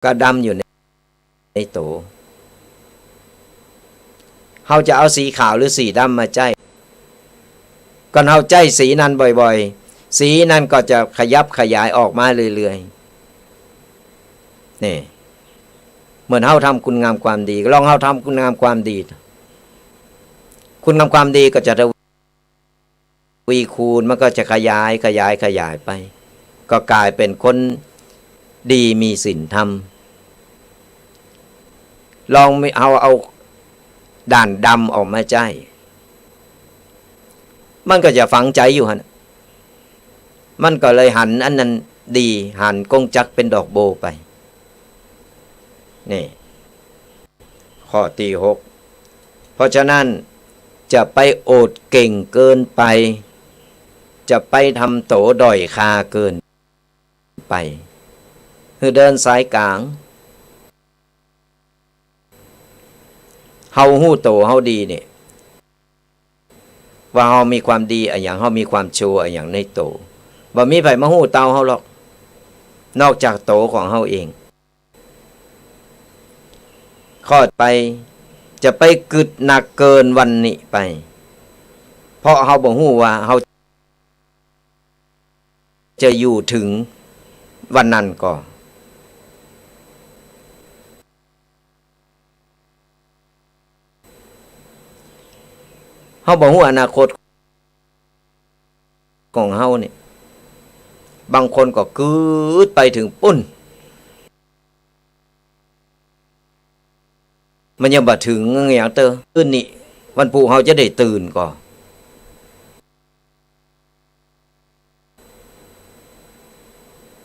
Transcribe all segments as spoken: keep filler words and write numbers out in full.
ก็ดำอยู่ใน ในโต เฮาจะเอาสีขาวหรือสีดำมาใจ๊ ก่อนเฮาใจ๊สีนั้นบ่อยๆ สีนั้นก็จะขยับขยายออกมาเรื่อยๆ นี่ เหมือนเฮาทำคุณงามความดี ลองเฮาทำคุณงามความดี คุณงามความดีก็จะทวีคูณ มันก็จะขยาย ขยาย ขยายไป ก็กลายเป๋นคนดีมีศีลธรรม ลองมี เฮาเอาด้านดำออกมาใจ๊ มันก็จะฝังใจ๋อยู่หั้น มันก็เลยหันอันนั้นดี หันกงจักรเป๋นดอกโบไป นี่ ข้อตี้หก เพราะฉะนั้นจะไปโอษเก่งเกินไป จะไปทำโตด้อยค่าเกินไป หื้อเดินสายก๋าง เฮาฮู้โตเฮาดีนี่ ว่าเฮามีความดีอะหยัง เฮามีความชั่วอะหยังในโต บ่มีใผมาฮู้เต่าเฮาหรอก นอกจากโตของเฮาเอง ข้อไป จะไปกึ๊ดหนักเกินวันนี้ไป เพราะเฮาบ่ฮู้ว่าเฮาจะอยู่เถิงวันนั้นก่อ เฮาบ่ฮู้อนาคตของเฮานี่ บางคนก็กึ๊ดไปเถิงปู๊น มันยังบ่เถิงอะหยังเต๊อะ คืนนี้วันพูกเฮาจะได้ตื่นก่อ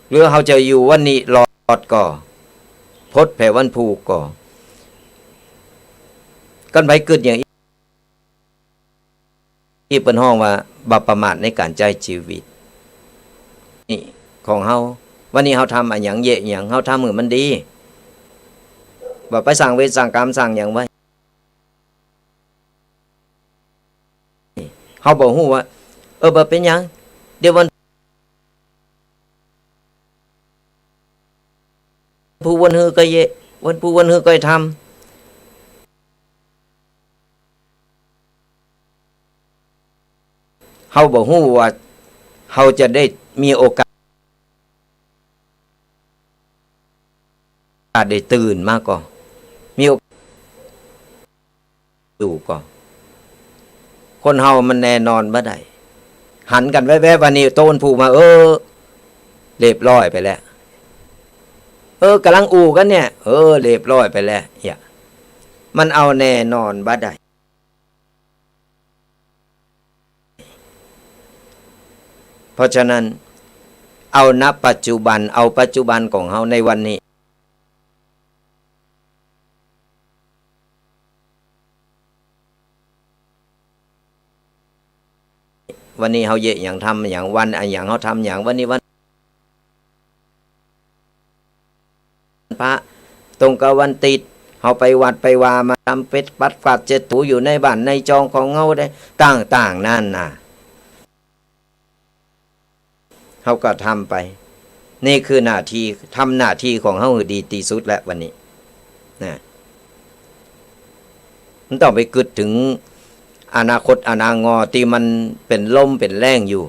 หรือเฮาจะอยู่วันนี้รอดก่อ พดแผ่วันพูกก่อ กันไปกึ๊ดอย่างอี้ เปิ้นฮ้องว่าบ่ประมาทในก๋านใจ๊จีวิต นี่ของเฮา วันนี้เฮาทำอะหยังเยียะหยัง เฮาทำหื้อมันดี บ่ไปสร้างเวรสร้างก๋รรมสร้างหยังไว้ เฮาบ่ฮู้ว่า เออ บ่เป๋นหยัง เดี๋ยววันพูกวันฮือก็เยียะ วันพูกวันฮือก็ทำ เฮาบ่ฮู้ว่าเฮาจะได้มีโอกาส อาจได้ตื่นมาก่อ มีโอกาสอยู่ก่อ คนเฮามันแน่นอนบ่ได้ หันกั๋นแวบๆ วันนี้โตวันพูกมา เออ เรียบร้อยไปแล้ว เออ ก๋ำลังอู้กั๋นเนี่ย เออ เรียบร้อยไปแล้ว เนี่ย มันเอาแน่นอนบ่ได้ เพราะฉะนั้น เอา ณ ปัจจุบัน เอาปัจจุบันของเฮาในวันนี้ วันนี้เฮาเยียะหยังทำหยัง วันอะหยังเฮาทำหยัง วันนี้วัน พระ ตรงกับวันติด เฮาไปวัดไปวามา ทำเป็ดปัดกวาดเช็ดถูอยู่ในบ้านในจองของเฮาได้ ต่างๆ นานา เฮาก็ทำไป นี่คือหน้าตี้ ทำหน้าตี้ของเฮาหื้อดีตี้สุดแล้ววันนี้ นะ บ่ต้องไปกึ๊ดเถิงอนาคตอานางอตี้มันเป๋นลมเป๋นแล้งอยู่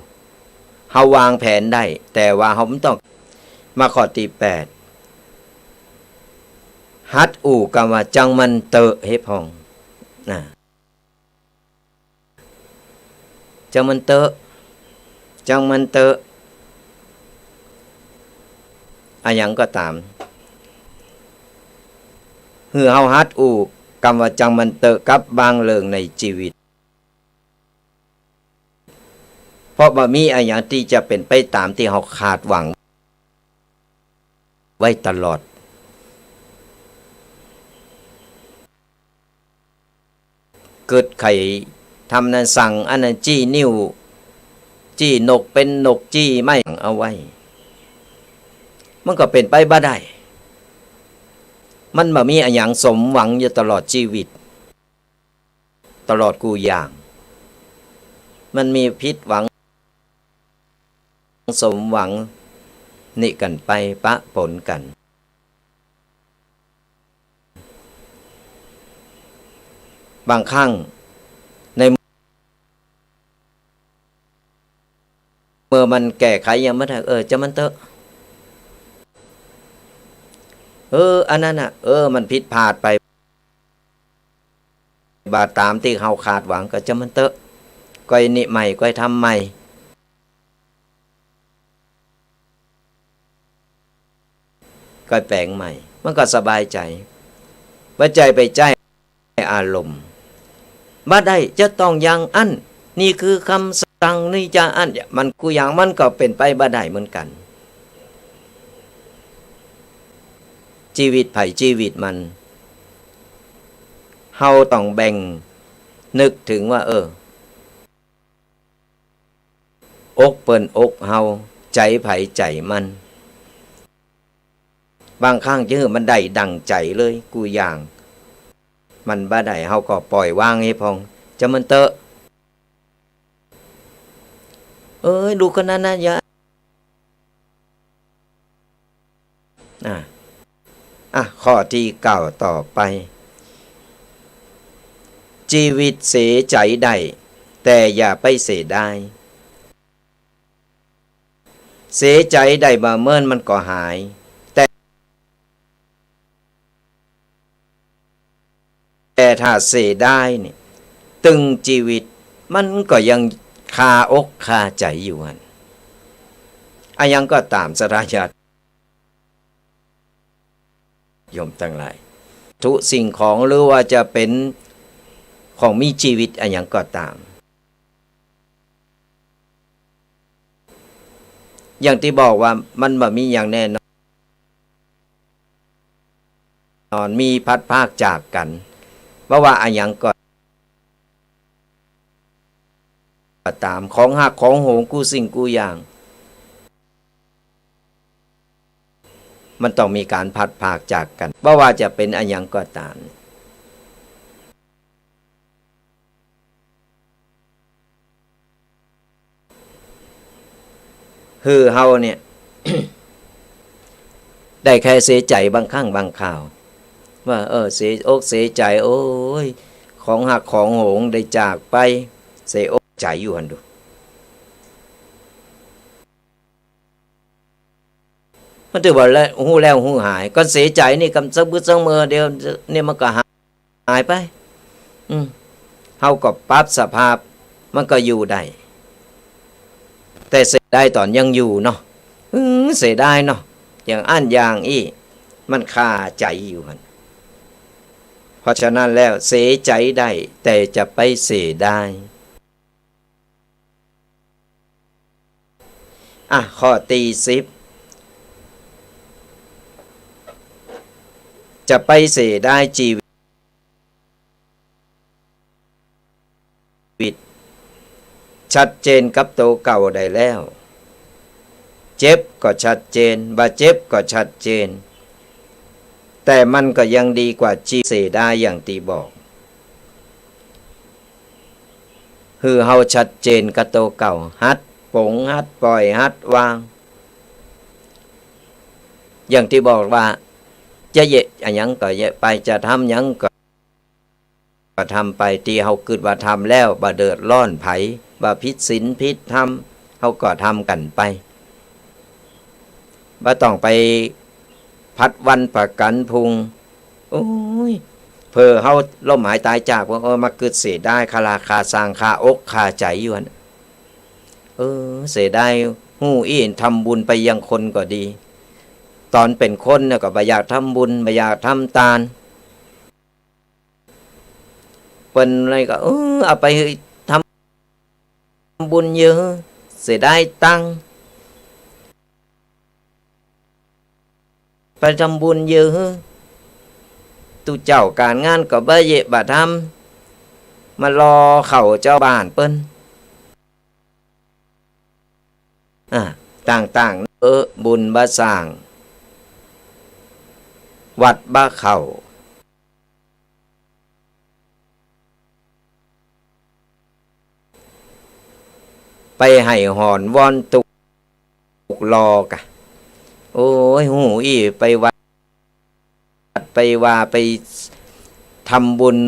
เฮาวางแผนได้ แต่ว่าเฮาบ่ต้อง มาข้อตี้แปด หัดอู้กำว่าจังมันเต๊อะ เฮ้พ่อง นะ จังมันเต๊อะ จังมันเต๊อะ อะหยังก็ต๋าม หื้อเฮาหัดอู้กำว่าจังมันเต๊อะกับบางเรื่องในจีวิต เพราะบ่มีอะหยังตี้จะเป๋นไปต๋ามตี้เฮาคาดหวังไว้ตลอด กึ๊ดใค่ทำนั้น สั่งอันนั้น จี้นิ้ว จี้นกเป๋นนก จี้ไม้เอาไว้ มันก็เป๋นไปบ่ได้ มันบ่มีอะหยังสมหวังอยู่ตลอดจีวิต ตลอดกู้อย่าง มันมีผิดหวัง สมหวัง นี่กั๋นไปปะปนกั๋น บางครั้ง ในเมื่อมันแก้ไขยังบ่ได้ เออ จำมันเต๊อะ เออ อันนั้นน่ะ เออ มันผิดพลาดไป บ่ต๋ามตี้เฮาคาดหวัง ก็จำมันเต๊อะ ก้อยนี่ใหม่ ก้อยทำใหม่ ก้อยแป๋งใหม่ มันก็สบายใจ๋ บ่ใจ้ไปใจ๊อารมณ์ บ่ได้ จะต้องอย่างอั้น นี่คือคำสั่ง นี่จะอั้น มันกู้อย่างมันก็เป๋นไปบ่ได้เหมือนกั๋น จีวิตใผจีวิตมัน เฮาต้องแบ่งนึกเถิงว่า เออ อกเปิ้นอกเฮา ใจ๋ใผใจ๋มัน บางครั้งจะหื้อมันได้ดั่งใจ๋เลย กู้อย่าง มันบ่ได้ เฮาก็ป่อยวางให้พ่อง จำมันเต๊อะ เอ้ย ลูกคนนั้นนะ อย่า อ่ะ อ่ะ ข้อตี้เก้าต่อไป จีวิตเสียใจ๋ได้ แต่อย่าไปเสียดาย เสียใจ๋ได้บ่เมินมันก็หาย แต่ แต่ถ้าเสียดายนี่ ตึงจีวิต มันก็ยังคาอกคาใจ๋อยู่หั้น อะหยังก็ต๋าม ศรัทธาญาติโยมตังหลาย วัตถุสิ่งของ หรือว่าจะเป๋นของมีจีวิตอะหยังก็ต๋าม อย่างตี้บอกว่ามันบ่มีหยังแน่นอน มีพลัดพรากจากกั๋น บ่ว่าอะหยังก็ต๋าม ของฮักของหวงกู้สิ่งกู้อย่าง มันต้องมีก๋านพลัดพรากจากกั๋น บ่ว่าจะเป๋นอะหยังก็ต๋าม หื้อเฮาเนี่ย ได้แค่เสียใจ๋บางครั้งบางคราว ว่า เออ เสียอกเสียใจ๋ โอ๊ย ของฮักของหวงได้จากไป เสียอกใจ๋อยู่หั้นดู มันถือว่าแล้ว ฮู้แล้วฮู้หาย ก่อนเสียใจ๋นี่กำ สักบึดสักเมื่อเดียว เนี่ยมันก็หายไป อืม เฮาก็ปรับสภาพ มันก็อยู่ได้ แต่เสียดายต๋อนยังอยู่เนาะ อืม เสียดายเนาะ อย่างอั้นอย่างอี้ มันคาใจ๋อยู่หั้น เพราะฉะนั้นแล้ว เสียใจ๋ได้ แต่จะไปเสียดาย อ่ะ ข้อตี้สิบ จะไปเสียดายจีวิต ชัดเจนกับตั๋วเก่าได้แล้ว เจ็บก็ชัดเจน บ่เจ็บก็ชัดเจน แต่มันก็ยังดีกว่าจีเสียดายอย่างตี้บอก หื้อเฮาชัดเจนกับตั๋วเก่า หัดป๋ง หัดป่อย หัดวาง อย่างตี้บอกว่า จะเยียะอะหยังก็เยียะไป จะทำหยังก็ ก็ทำไป ตี้เฮากึ๊ดว่าทำแล้ว บ่เดือดร้อนใผ บ่ผิดศีลผิดธรรม เฮาก็ทำกั๋นไป บ่ต้องไปผัดวันประกั๋นพรุ่ง โอ๊ย เผื่อเฮาล้มหายต๋ายจาก พวก เออ มากึ๊ดเสียดาย คาราคาซัง คาอกคาใจ๋อยู่หั้น เออ เสียดาย ฮู้อี้ ทำบุญไปยังคนก็ดี ต๋อนเป๋นคนเนี่ยก็บ่อยากทำบุญ บ่อยากทำตาน เปิ้นอะไรก็ เออ เอาไปหื้อทำบุญเยียะ เสียดายตังค์ ไปทำบุญเยียะ ตุ๊เจ้าก๋านงานก็บ่เยียะบ่ทำ มารอเข้าเจ้าบ้านเปิ้น อ่ะ ต่างๆ เออ บุญบ่สร้าง วัดบ่เข้า ไปไห้หอนวอนตุ๊กรอกะ โอ๊ย ฮู้อี้ ไปวัด ไปวา ไปทำบุญ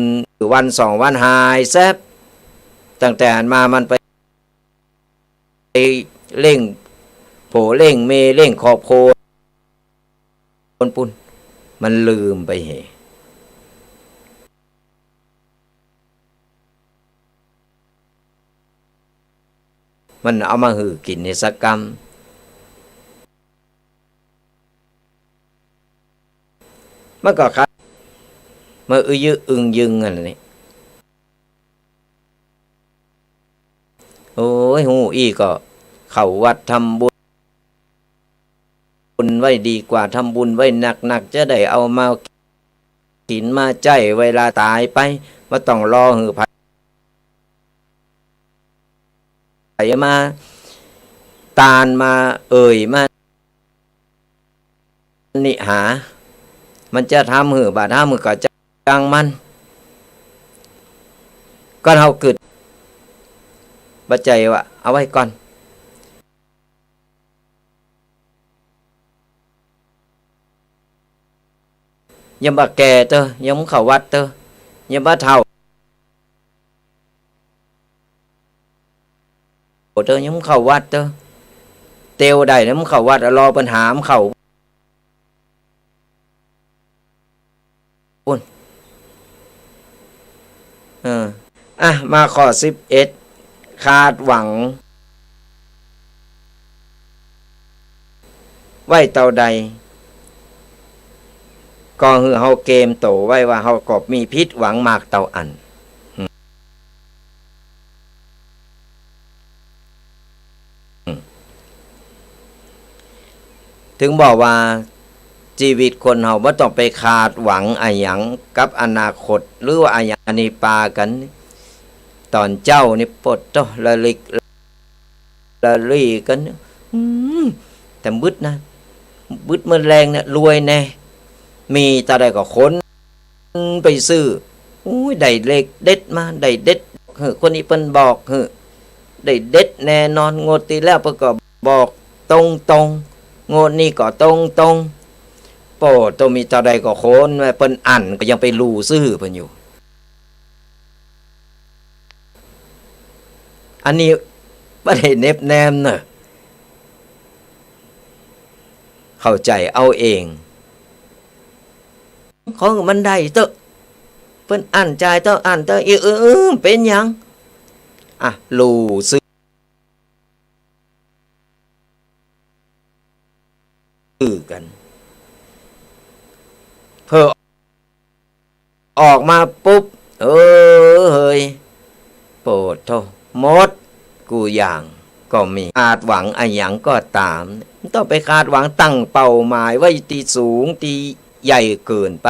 วันสองวันหายแซบ ตั้งแต่หั้นมามันไปเล่งผัวเล่งเมียเล่งครอบครัวปุ้น มันลืมไปเห มันเอามาหื้อกิ๋นนี่สักกำ มันก็คัด มาอื้อยึอึงยึงอันนี้ โอ้ย ฮู้อี้ก็เข้าวัดทำบุญไว้ดีกว่า ทำบุญไว้หนักๆ จะได้เอามากิ๋นมาใจ๊เวลาต๋ายไป บ่ต้องรอหื้อไผ ไผมาตานมาเอ่ยมานิหา มันจะทำหื้อบ่าทำหื้อก็จ้างมัน ก่อนเฮากึ๊ด บ่ใจ้ว่าเอาไว้ก่อน ยังบ่าแก่เต๊อะ ยังบ่เข้าวัดเต๊อะ ยังบ่าเฒ่าเต๊อะ ยังบ่เข้าวัดเต๊อะ เตียวได้นะ บ่เข้าวัด รอเปิ้นหามเข้า ปุ้น เออ อ่ะ มาข้อสิบเอ็ด คาดหวังไว้เต้าใด ก็หื้อเฮาเกมโตไว้ว่าเฮาก็มีผิดหวังมากเต้าอั้น ถึงบอกว่า จีวิตคนเฮาบ่ต้องไปคาดหวังอะหยังกับอนาคต หรือว่าอะหยัง อันนี้ปากั๋น ต๋อนเจ๊านี่โปดโต้ ละลิกละลี่กั๋น อืม แต่บึดนะ บึดเมิดแฮงเนี่ย รวยแน่ มีเต้าใดก็ขน ไปซื้อ อุ้ย ได้เลขเด็ดมา ได้เด็ดหื้อ คนนี้เปิ้นบอกหื้อ ได้เด็ดแน่นอน งวดตี้แล้วเปิ้นก็บอกตรงๆ งวดนี้ก็ตรงๆ โปดโต้ มีเต้าใดก็ขน เปิ้นอั้นก็ยังไปลู่ซื้อเปิ้นอยู่ อันนี้บ่ได้เน็บแนมเน่อ เข้าใจ๋เอาเอง ของมันได้เต๊อะ เปิ้นอั้นจ่ายเต๊อะ อั้นเต๊อะ อิ เออ เออ เป๋นหยัง อ่ะ ลู่ซื้อกั๋น เผลอ ออกมาปุ๊บ เออ เฮ้ย โปดโต้ หมดกู้อย่างก็มี คาดหวังอะหยังก็ต๋าม บ่ต้องไปคาดหวัง ตั้งเป้าหมายไว้ตี้สูงตี้ใหญ่เกินไป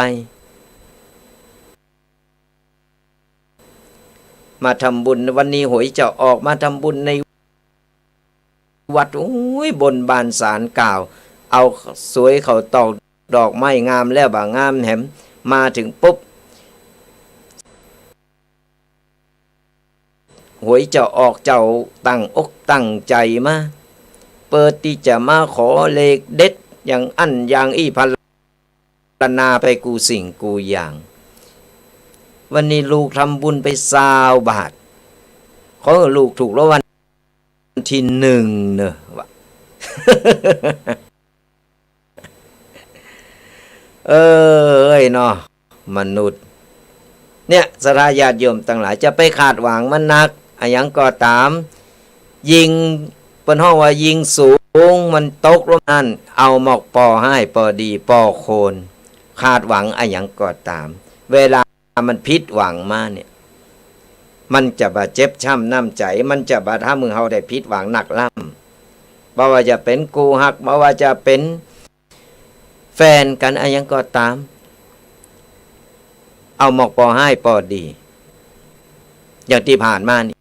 มาทำบุญ วันนี้หวยจะออก มาทำบุญใน วัด โอ้ย บนบานศาลกล่าว เอาสวยข้าวตอกดอกไม้งามแล้วบ่างามแหม มาเถิงปุ๊บ หวยจะออก เจ้าตั้งอกตั้งใจ๋มา เปิดตี้จะมาขอเลขเด็ด อย่างอั้นอย่างอี้ พรรณนาไปกู้สิ่งกู้อย่าง วันนี้ลูกทำบุญไปซาวบาท ขอหื้อลูกถูกรางวัลตี้หนึ่งเน่อ ว่า เออ เอ้ยเนาะ มนุษย์ เนี่ย ศรัทธาญาติโยมตังหลาย จะไปคาดหวังมันนัก อะหยังก็ต๋าม ยิ่ง เปิ้นฮ้องว่ายิ่งสูง มันตกลงนั้น เอาหมอกปอห้ายปอดีปอโคน คาดหวังอะหยังก็ต๋าม เวลามันผิดหวังมาเนี่ย มันจะบ่เจ็บช้ำน้ำใจ๋ มันจะบ่ทำหื้อเฮาได้ผิดหวังนักล้ำ บ่ว่าจะเป๋นกู้ฮัก บ่ว่าจะเป๋นแฟนกั๋น อะหยังก็ต๋าม เอาหมอกปอห้ายปอดี อย่างตี้ผ่านมานี่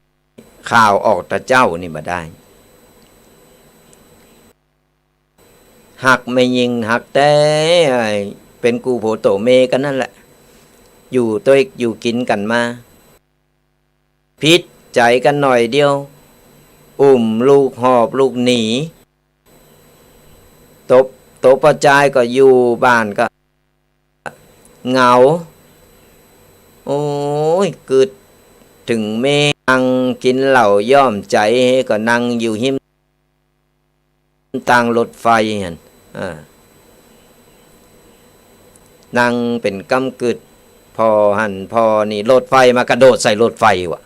ข่าวออกตะเจ๊านี่บ่ได้ ฮักแม่ญิงฮักแต๊ เป๋นกู้ผัวตั๋วเมียกั๋นนั่นแหละ อยู่ตวยอยู่กิ๋นกั๋นมา ผิดใจ๋กั๋นหน่อยเดียว อุ้มลูกหอบลูกหนี ตั๋ว ตั๋วป้อจายก็อยู่บ้านก็เหงา โอ้ย กึ๊ดเถิงแม่ นั่งกิ๋นเหล้าย้อมใจ๋ ก็นั่งอยู่ฮิมตางรถไฟหั้น อ่า นั่งเป๋นกำกึ๊ด ผ่อหั้นผ่อนี่ รถไฟมากระโดดใส่รถไฟว่ะ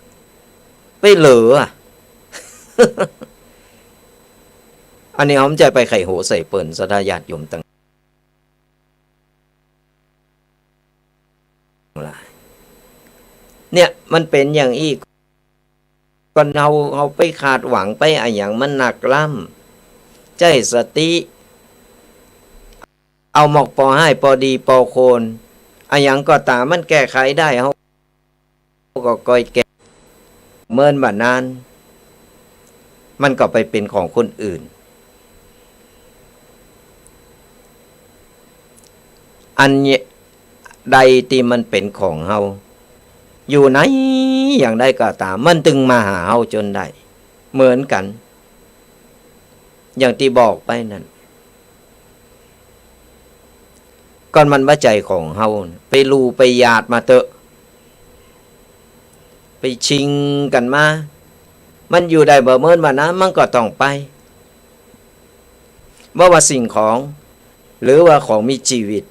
ไปเหลืออะ อันนี้เฮาบ่ใจ้ไปไขหัวใส่เปิ้น ศรัทธาญาติโยมตังหลาย เนี่ย มันเป๋นอย่างอี้ ก่อนเฮา เฮาไปคาดหวังไปอะหยังมันนักล้ำ ใจ๊สติ เอาหมอกปอห้ายปอดีปอควร อะหยังก็ต๋ามมันแก้ไขได้ เฮาก็ก้อยแก้ เมินบ่านั้น มันก็ไปเป๋นของคนอื่น อันใดตี้มันเป๋นของเฮา อยู่ไหนอย่างใดก็ต๋าม มันตึงมาหาเฮาจ๋นได้ เหมือนกั๋น อย่างตี้บอกไปนั้น ก่อนมันบ่ใจ้ของเฮา ไปลู่ไปหยาดมาเต๊อะ ไปชิงกั๋นมา มันอยู่ได้บ่เมินบ่านั้น มันก็ต้องไป บ่ว่าสิ่งของ หรือว่าของมีจีวิต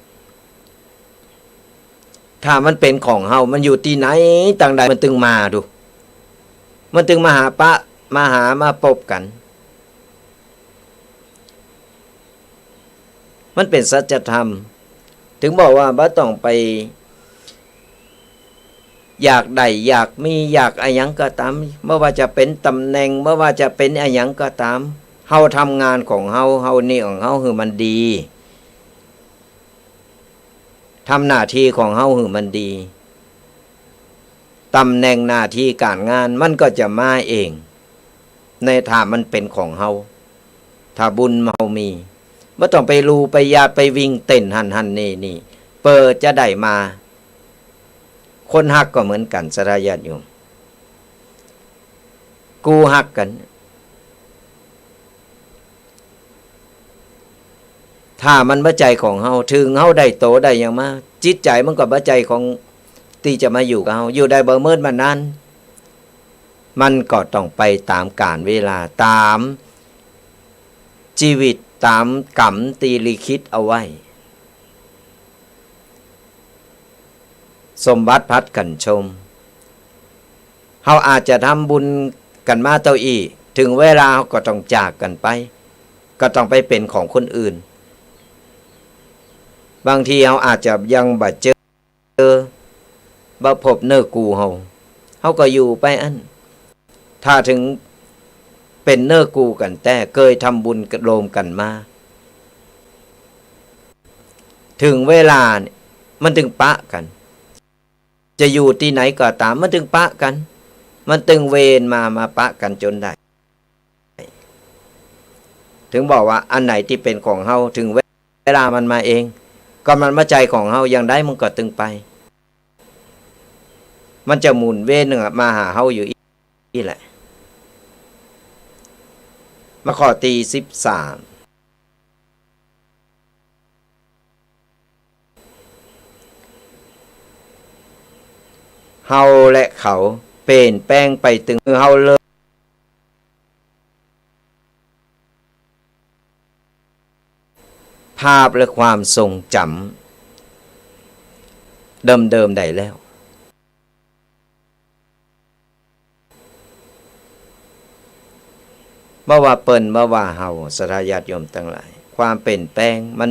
ถ้ามันเป๋นของเฮา มันอยู่ตี้ไหนตางใด มันตึงมาดู มันตึงมาหาปะ มาหา มาปบกั๋น มันเป๋นสัจธรรม เถิงบอกว่าบ่ต้องไปอยากได้ อยากมี อยากอะหยังก็ต๋าม บ่ว่าจะเป๋นต๋ำแหน่ง บ่ว่าจะเป๋นอะหยังก็ต๋าม เฮาทำงานของเฮา เฮานี่ของเฮาหื้อมันดี ทำหน้าตี้ของเฮาหื้อมันดี ต๋ำแหน่งหน้าตี้ก๋านงานมันก็จะมาเอง ในถ้ามันเป๋นของเฮา ถ้าบุญเฮามี บ่ต้องไปลู่ไปหยาดไปวิ่งเต้นหั้นหั้นนี่นี่ เปื้อจะได้มา คนฮักก็เหมือนกั๋น ศรัทธาญาติโยม กู้ฮักกั๋น ถ้ามันบ่ใจ้ของเฮา เถิงเฮาได้โตได้หยังมา จิตใจ๋มันก็บ่ใจ้ของตี้จะมาอยู่กับเฮา อยู่ได้บ่เมินบ่านั้น มันก็ต้องไปต๋ามกาลเวลา ต๋ามจีวิต ต๋ามกรรมตี้ลิขิตเอาไว้ สมบัติผัดกั๋นชม เฮาอาจจะทำบุญกั๋นมาเต้าอี้ เถิงเวลาเฮาก็ต้องจากกั๋นไป ก็ต้องไปเป๋นของคนอื่น บางทีเฮาอาจจะยังบ่เจอ บ่ปบเนื้อกู้เฮา เฮาก็อยู่ไปอั้น ถ้าเถิงเป๋นเนื้อกู้กั๋นแต๊ เกยทำบุญโรมกั๋นมา เถิงเวลาเนี่ย มันตึงปะกั๋น จะอยู่ตี้ไหนก็ต๋าม มันตึงปะกั๋น มันตึงเวรมา มาปะกั๋นจ๋นได้ เถิงบอกว่าอันไหนตี้เป๋นของเฮา เถิงเวลามันมาเอง ก่อนมันบ่ใจ้ของเฮา อย่างใดมันก็ตึงไป มันจะหมุนเวียนมาหาเฮาอยู่อี้แหละ มาข้อตี้สิบสาม เฮาและเขาเปลี่ยนแปลงไปตึง เมื่อเฮาเลิก ภาพและความทรงจ๋ำเดิมๆ ได้แล้ว บ่ว่าเปิ้น บ่ว่าเฮา ศรัทธาญาติโยมตังหลาย ความเปลี่ยนแปลงมัน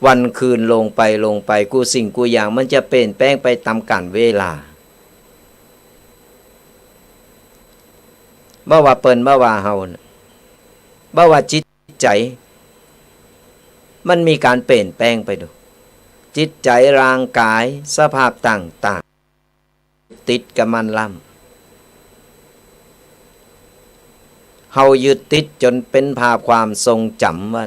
วันคืนล่วงไป ล่วงไป กู้สิ่งกู้อย่างมันจะเปลี่ยนแปลงไปต๋ามกาลเวลา บ่ว่าเปิ้น บ่ว่าเฮาน่ะ บ่ว่าจิตใจ๋ มันมีก๋านเปลี่ยนแปลงไปดู จิตใจ๋ ร่างก๋าย สภาพต่างๆ ติดกับมันล้ำ เฮายึดติดจ๋นเป๋นภาพความทรงจ๋ำว่า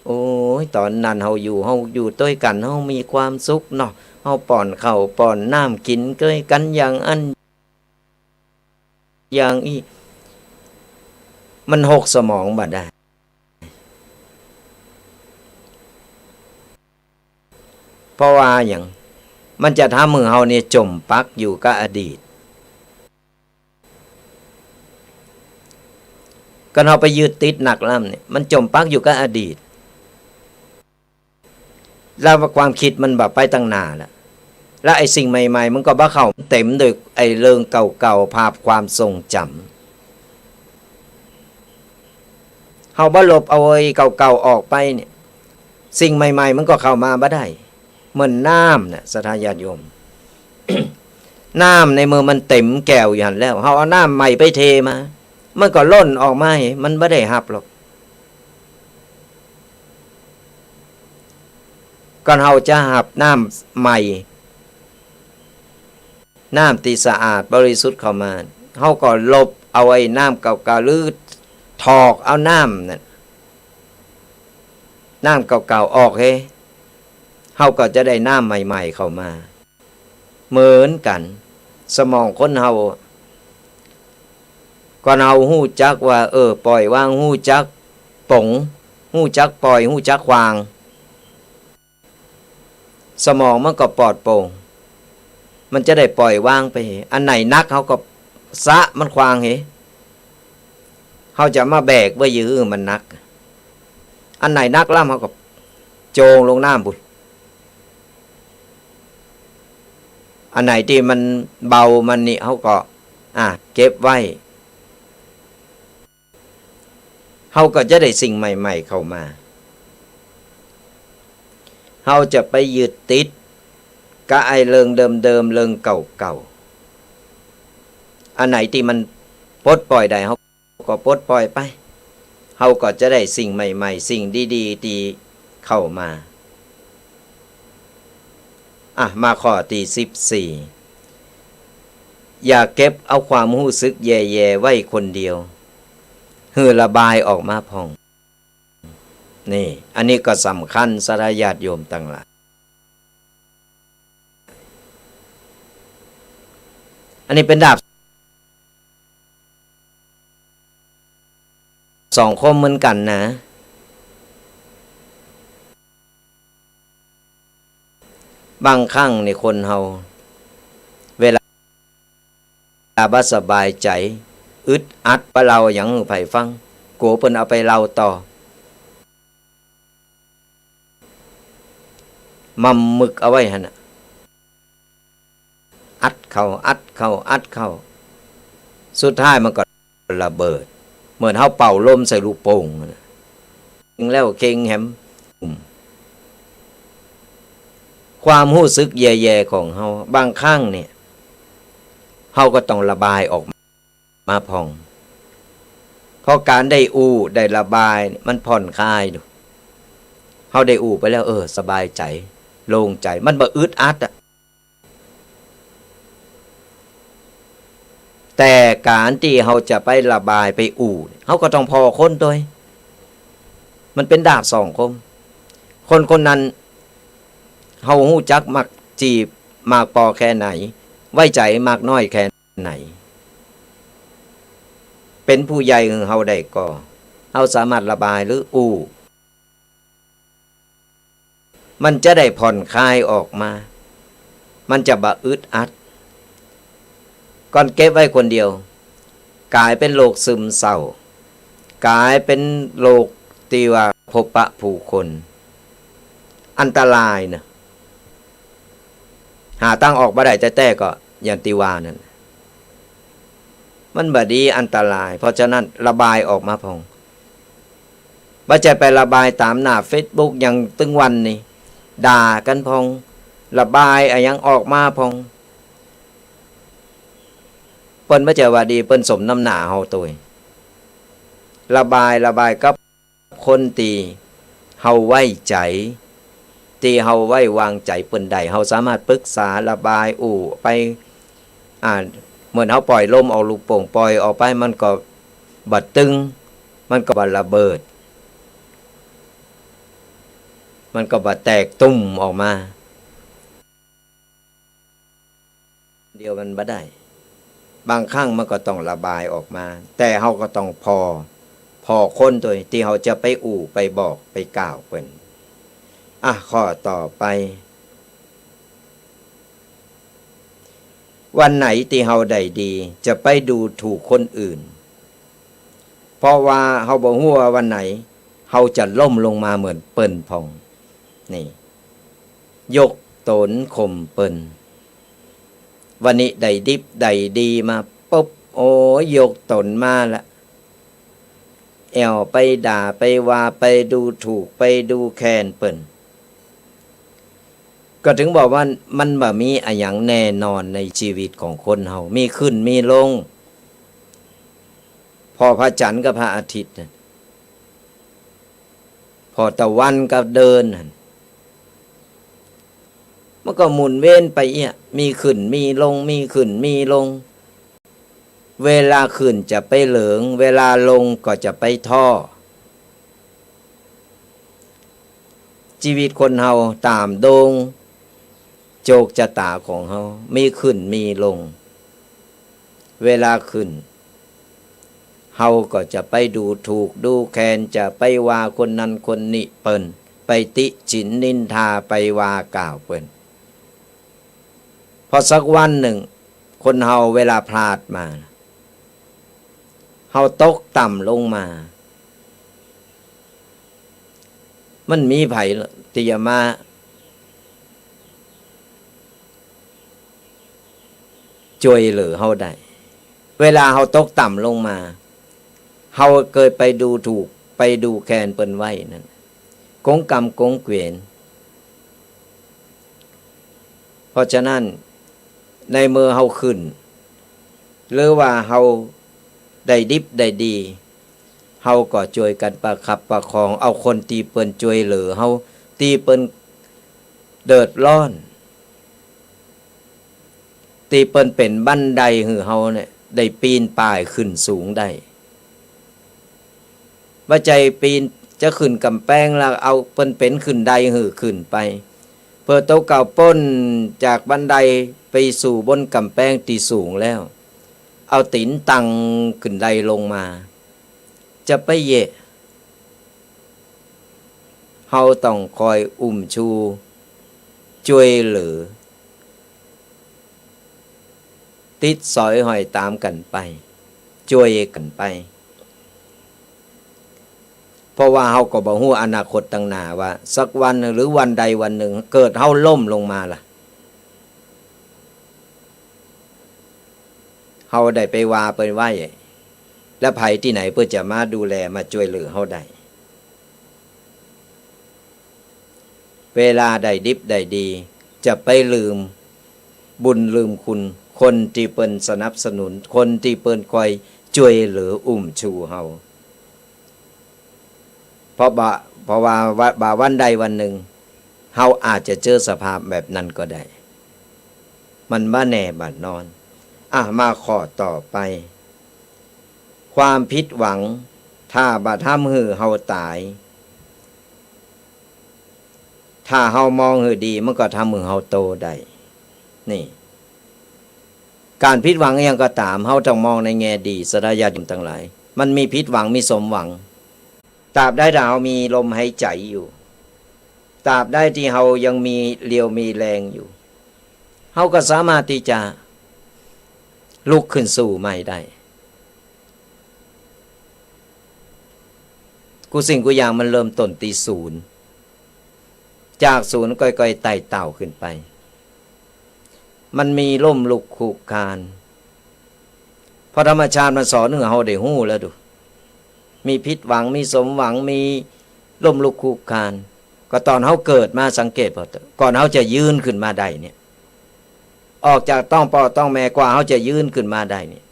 โอ้ย ต๋อนนั้นเฮาอยู่ เฮาอยู่ตวยกั๋น เฮามีความสุขเนาะ เฮาป้อนข้าวป้อนน้ำกิ๋นตวยกั๋นอย่างอั้นอย่างอี้ มันหกสมองบ่ได้ เพราะว่าหยัง มันจะทำหื้อเฮาเนี่ยจ๋มปักอยู่กับอดีต กั๋นเฮาไปยึดติดนักล้ำเนี่ย มันจ๋มปักอยู่กับอดีต แล้วความกึ๊ดมันบ่ไปตังหน้าละ แล้วไอ้สิ่งใหม่ๆ มันก็บ่เข้า เต๋มโดยไอ้เรื่องเก่าๆ ภาพความทรงจ๋ำ เฮาบ่ลบเอาไอ้เก่าๆ ออกไปเนี่ย สิ่งใหม่ๆ มันก็เข้ามาบ่ได้ เหมือนน้ำน่ะ ศรัทธาญาติโยม น้ำในเมื่อมันเต๋มแก้วอยู่หั้นแล้ว เฮาเอาน้ำใหม่ไปเทมา มันก็ล้นออกมา มันบ่ได้ฮับหรอก ก่อนเฮาจะฮับน้ำใหม่ น้ำตี้สะอาดบริสุทธิ์เข้ามา เฮาก็ลบเอาไอ้น้ำเก่าๆ หรือถอกเอาน้ำนั่น น้ำเก่าๆ ออกเฮ้ เฮาก็จะได้น้ำใหม่ๆ เข้ามา เหมือนกั๋น สมองคนเฮา ก่อนเฮาฮู้จักว่า เออ ปล่อยวาง ฮู้จักป๋ง ฮู้จักปล่อย ฮู้จักขว้าง สมองมันก็ปลอดโปร่ง มันจะได้ปล่อยวางไป อันไหนหนักเฮาก็สะมันขว้างเฮ้ เฮาจะมาแบกไว้อยู่หื้อมันหนัก อันไหนหนักล้ำเฮาก็โจงลงน้ำปุ้น อันไหนตี้มันเบามันนี่ เฮาก็ อ่ะ เก็บไว้ เฮาก็จะได้สิ่งใหม่ๆ เข้ามา เฮาจะไปยึดติดกับไอ้เรื่องเดิมๆ เรื่องเก่าๆ อันไหนตี้มันปลดปล่อยได้ เฮาก็ปลดปล่อยไป เฮาก็จะได้สิ่งใหม่ๆ สิ่งดีๆ ตี้เข้ามา อ่ะ มาข้อตี้สิบสี่ อย่าเก็บเอาความฮู้สึกแย่ๆ ไว้คนเดียว หื้อระบายออกมาพ่อง นี่ อันนี้ก็สำคัญ ศรัทธาญาติโยมตังหลาย อันนี้เป๋นดาบ สองคมเหมือนกั๋นนะ บางครั้งนี่คนเฮา เวลาบ่สบายใจ๋ อึดอัด บ่เล่าหยังหื้อใผฟัง กั๋วเปิ้นเอาไปเล่าต่อ หม่ำมึกเอาไว้หั้นน่ะ อัดเข้า อัดเข้า อัดเข้า สุดท้ายมันก็ระเบิด เหมือนเฮาเป่าลมใส่ลูกโป่งหั้นน่ะ เข็งแล้วเข็งแหม อืม ความฮู้สึกแย่ๆ ของเฮา บางครั้งเนี่ย เฮาก็ต้องระบายออกมา มาพ่อง เพราะก๋านได้อู้ ได้ระบาย มันผ่อนคลายดู เฮาได้อู้ไปแล้ว เออ สบายใจ๋ โล่งใจ๋ มันบ่อึดอัดอะ แต่ก๋านตี้เฮาจะไประบายไปอู้ เฮาก็ต้องผ่อคนตวย มันเป๋นดาบสองคม คนคนนั้น เฮาฮู้จักมากจีบมากปอแค่ไหน ไว้ใจ๋มากน้อยแค่ไหน เป๋นผู้ใหญ่หื้อเฮาได้ก่อ เฮาสามารถระบายหรืออู้ มันจะได้ผ่อนคลายออกมา มันจะบ่อึดอัด ก่อนเก็บไว้คนเดียว ก๋ายเป๋นโรคซึมเศร้า ก๋ายเป๋นโรคตี้ว่าพบปะผู้คน อันตรายนะ หาตางออกบ่ได้แต๊ๆ ก็อย่างตี้ว่านั่น มันบ่ดี อันตราย เพราะฉะนั้นระบายออกมาพ่อง บ่ใจ้ไประบายต๋ามหน้าเฟซบุ๊กอย่างตึงวันนี้ ด่ากั๋นพ่อง ระบายอะหยังออกมาพ่อง เปิ้นบ่ใจ้ว่าดี เปิ้นสมน้ำหน้าเฮาตวย ระบาย ระบายกับคนตี้เฮาไว้ใจ๋ ตี้เฮาไว้วางใจ๋เปิ้นได้ เฮาสามารถปรึกษาระบายอู้ไป อ่า เหมือนเฮาปล่อยลมออกลูกโป่ง ปล่อยออกไปมันก็บ่ตึง มันก็บ่ระเบิด มันก็บ่แตกตุ้มออกมา เดียวมันบ่ได้ บางครั้งมันก็ต้องระบายออกมา แต่เฮาก็ต้องผ่อ ผ่อคนตวยตี้เฮาจะไปอู้ ไปบอก ไปกล่าวเปิ้น อ่ะ ข้อต่อไป วันไหนตี้เฮาได้ดี จะไปดูถูกคนอื่น เพราะว่าเฮาบ่ฮู้ว่าวันไหนเฮาจะล้มลงมาเหมือนเปิ้นพ่อง นี่ ยกต๋นข่มเปิ้น วันนี้ได้ดิบได้ดีมาปุ๊บ โอ้ย ยกต๋นมาละ แอ่วไปด่าไปว่าไปดูถูกไปดูแคลนเปิ้น ก็ถึงบอกว่ามันบ่มีอะหยังแน่นอนในชีวิตของคนเฮา มีขึ้นมีลง ผ่อพระจันทร์กับพระอาทิตย์น่ะ ผ่อตะวันกับเดือนหั่น มันก็หมุนเวียนไปเอี้ย มีขึ้นมีลง มีขึ้นมีลง เวลาขึ้นจะไปเหลิง เวลาลงก็จะไปถ่อ ชีวิตคนเฮาต๋ามดวงโจคจะต๋าของเฮา มีขึ้นมีลง เวลาขึ้น เฮาก็จะไปดูถูกดูแคลน จะไปว่าคนนั้นคนนี้เปิ้น ไปติฉินนินทา ไปว่ากล่าวเปิ้น พอสักวันนึ่ง คนเฮาเวลาพลาดมา เฮาตกต่ำลงมา มันมีใผตี้จะมาจ้วยเหลือเฮาได้ เวลาเฮาตกต่ำลงมา เฮาเกยไปดูถูก ไปดูแคลนเปิ้นไว้นั่น กงกรรมกงเกวียน เพราะฉะนั้น ในเมื่อเฮาขึ้น หรือว่าเฮาได้ดิบได้ดี เฮาก็จ้วยกั๋นประคับประคอง เอาคนตี้เปิ้นจ้วยเหลือเฮา ตี้เปิ้นเดือดร้อน ตี้เปิ้นเป๋นบันไดหื้อเฮาเนี่ย ได้ปีนป่ายขึ้นสูงได้ บ่ใจ้ปีนจะขึ้นก๋ำแปงแล้วเอาเปิ้นเป๋นขึ้นไดหื้อขึ้นไป เปื้อโตเก่าป๊นจากบันไดไปสู่บนก๋ำแปงตี้สูงแล้ว เอาตี๋นตังขึ้นไดลงมา จะไปเยียะ เฮาต้องคอยอุ้มชู จ้วยเหลือ ติดสอยห้อยต๋ามกั๋นไป จ้วยกั๋นไป เพราะว่าเฮาก็บ่ฮู้อนาคตตังหน้าว่าสักวันหรือวันใดวันนึ่งเกิดเฮาล้มลงมาล่ะ เฮาได้ไปว่าเปิ้นไว้ แล้วใผตี้ไหนเปิ้นจะมาดูแลมาจ้วยเหลือเฮาได้ เวลาได้ดิบได้ดี จะไปลืมบุญลืมคุณคนตี้เปิ้นสนับสนุน คนตี้เปิ้นคอยจ้วยเหลืออุ้มชูเฮา เพราะบ่า เพราะว่า บ่าวันใดวันนึ่ง เฮาอาจจะเจอสภาพแบบนั้นก็ได้ มันบ่แน่บ่นอน อ่ะ มาข้อต่อไป ความผิดหวัง ถ้าบ่ทำหื้อเฮาต๋าย ถ้าเฮามองหื้อดี มันก็ทำหื้อเฮาโตได้ นี่ ก๋านผิดหวังอะหยังก็ต๋าม เฮาต้องมองในแง่ดี ศรัทธาญาติโยมตังหลาย มันมีผิดหวัง มีสมหวัง ตราบใดถ้าเฮามีลมหายใจ๋อยู่ ตราบใดตี้เฮายังมีเรี่ยวมีแฮงอยู่ เฮาก็สามารถตี้จะลุกขึ้นสู้ใหม่ได้ กู้สิ่งกู้อย่างมันเริ่มต้นตี้ศูนย์ จากศูนย์ค่อยๆ ไต่เต้าขึ้นไป มันมีล้มลุกคลุกคลาน เพราะธรรมชาติมันสอนหื้อเฮาได้ฮู้แล้วดู มีผิดหวัง มีสมหวัง มีล้มลุกคลุกคลาน ก็ต๋อนเฮาเกิดมาสังเกตเบิ่งเต๊อะ ก่อนเฮาจะยืนขึ้นมาได้เนี่ย ออกจากต๊องป้อต๊องแม่กว่าเฮาจะยืนขึ้นมาได้เนี่ย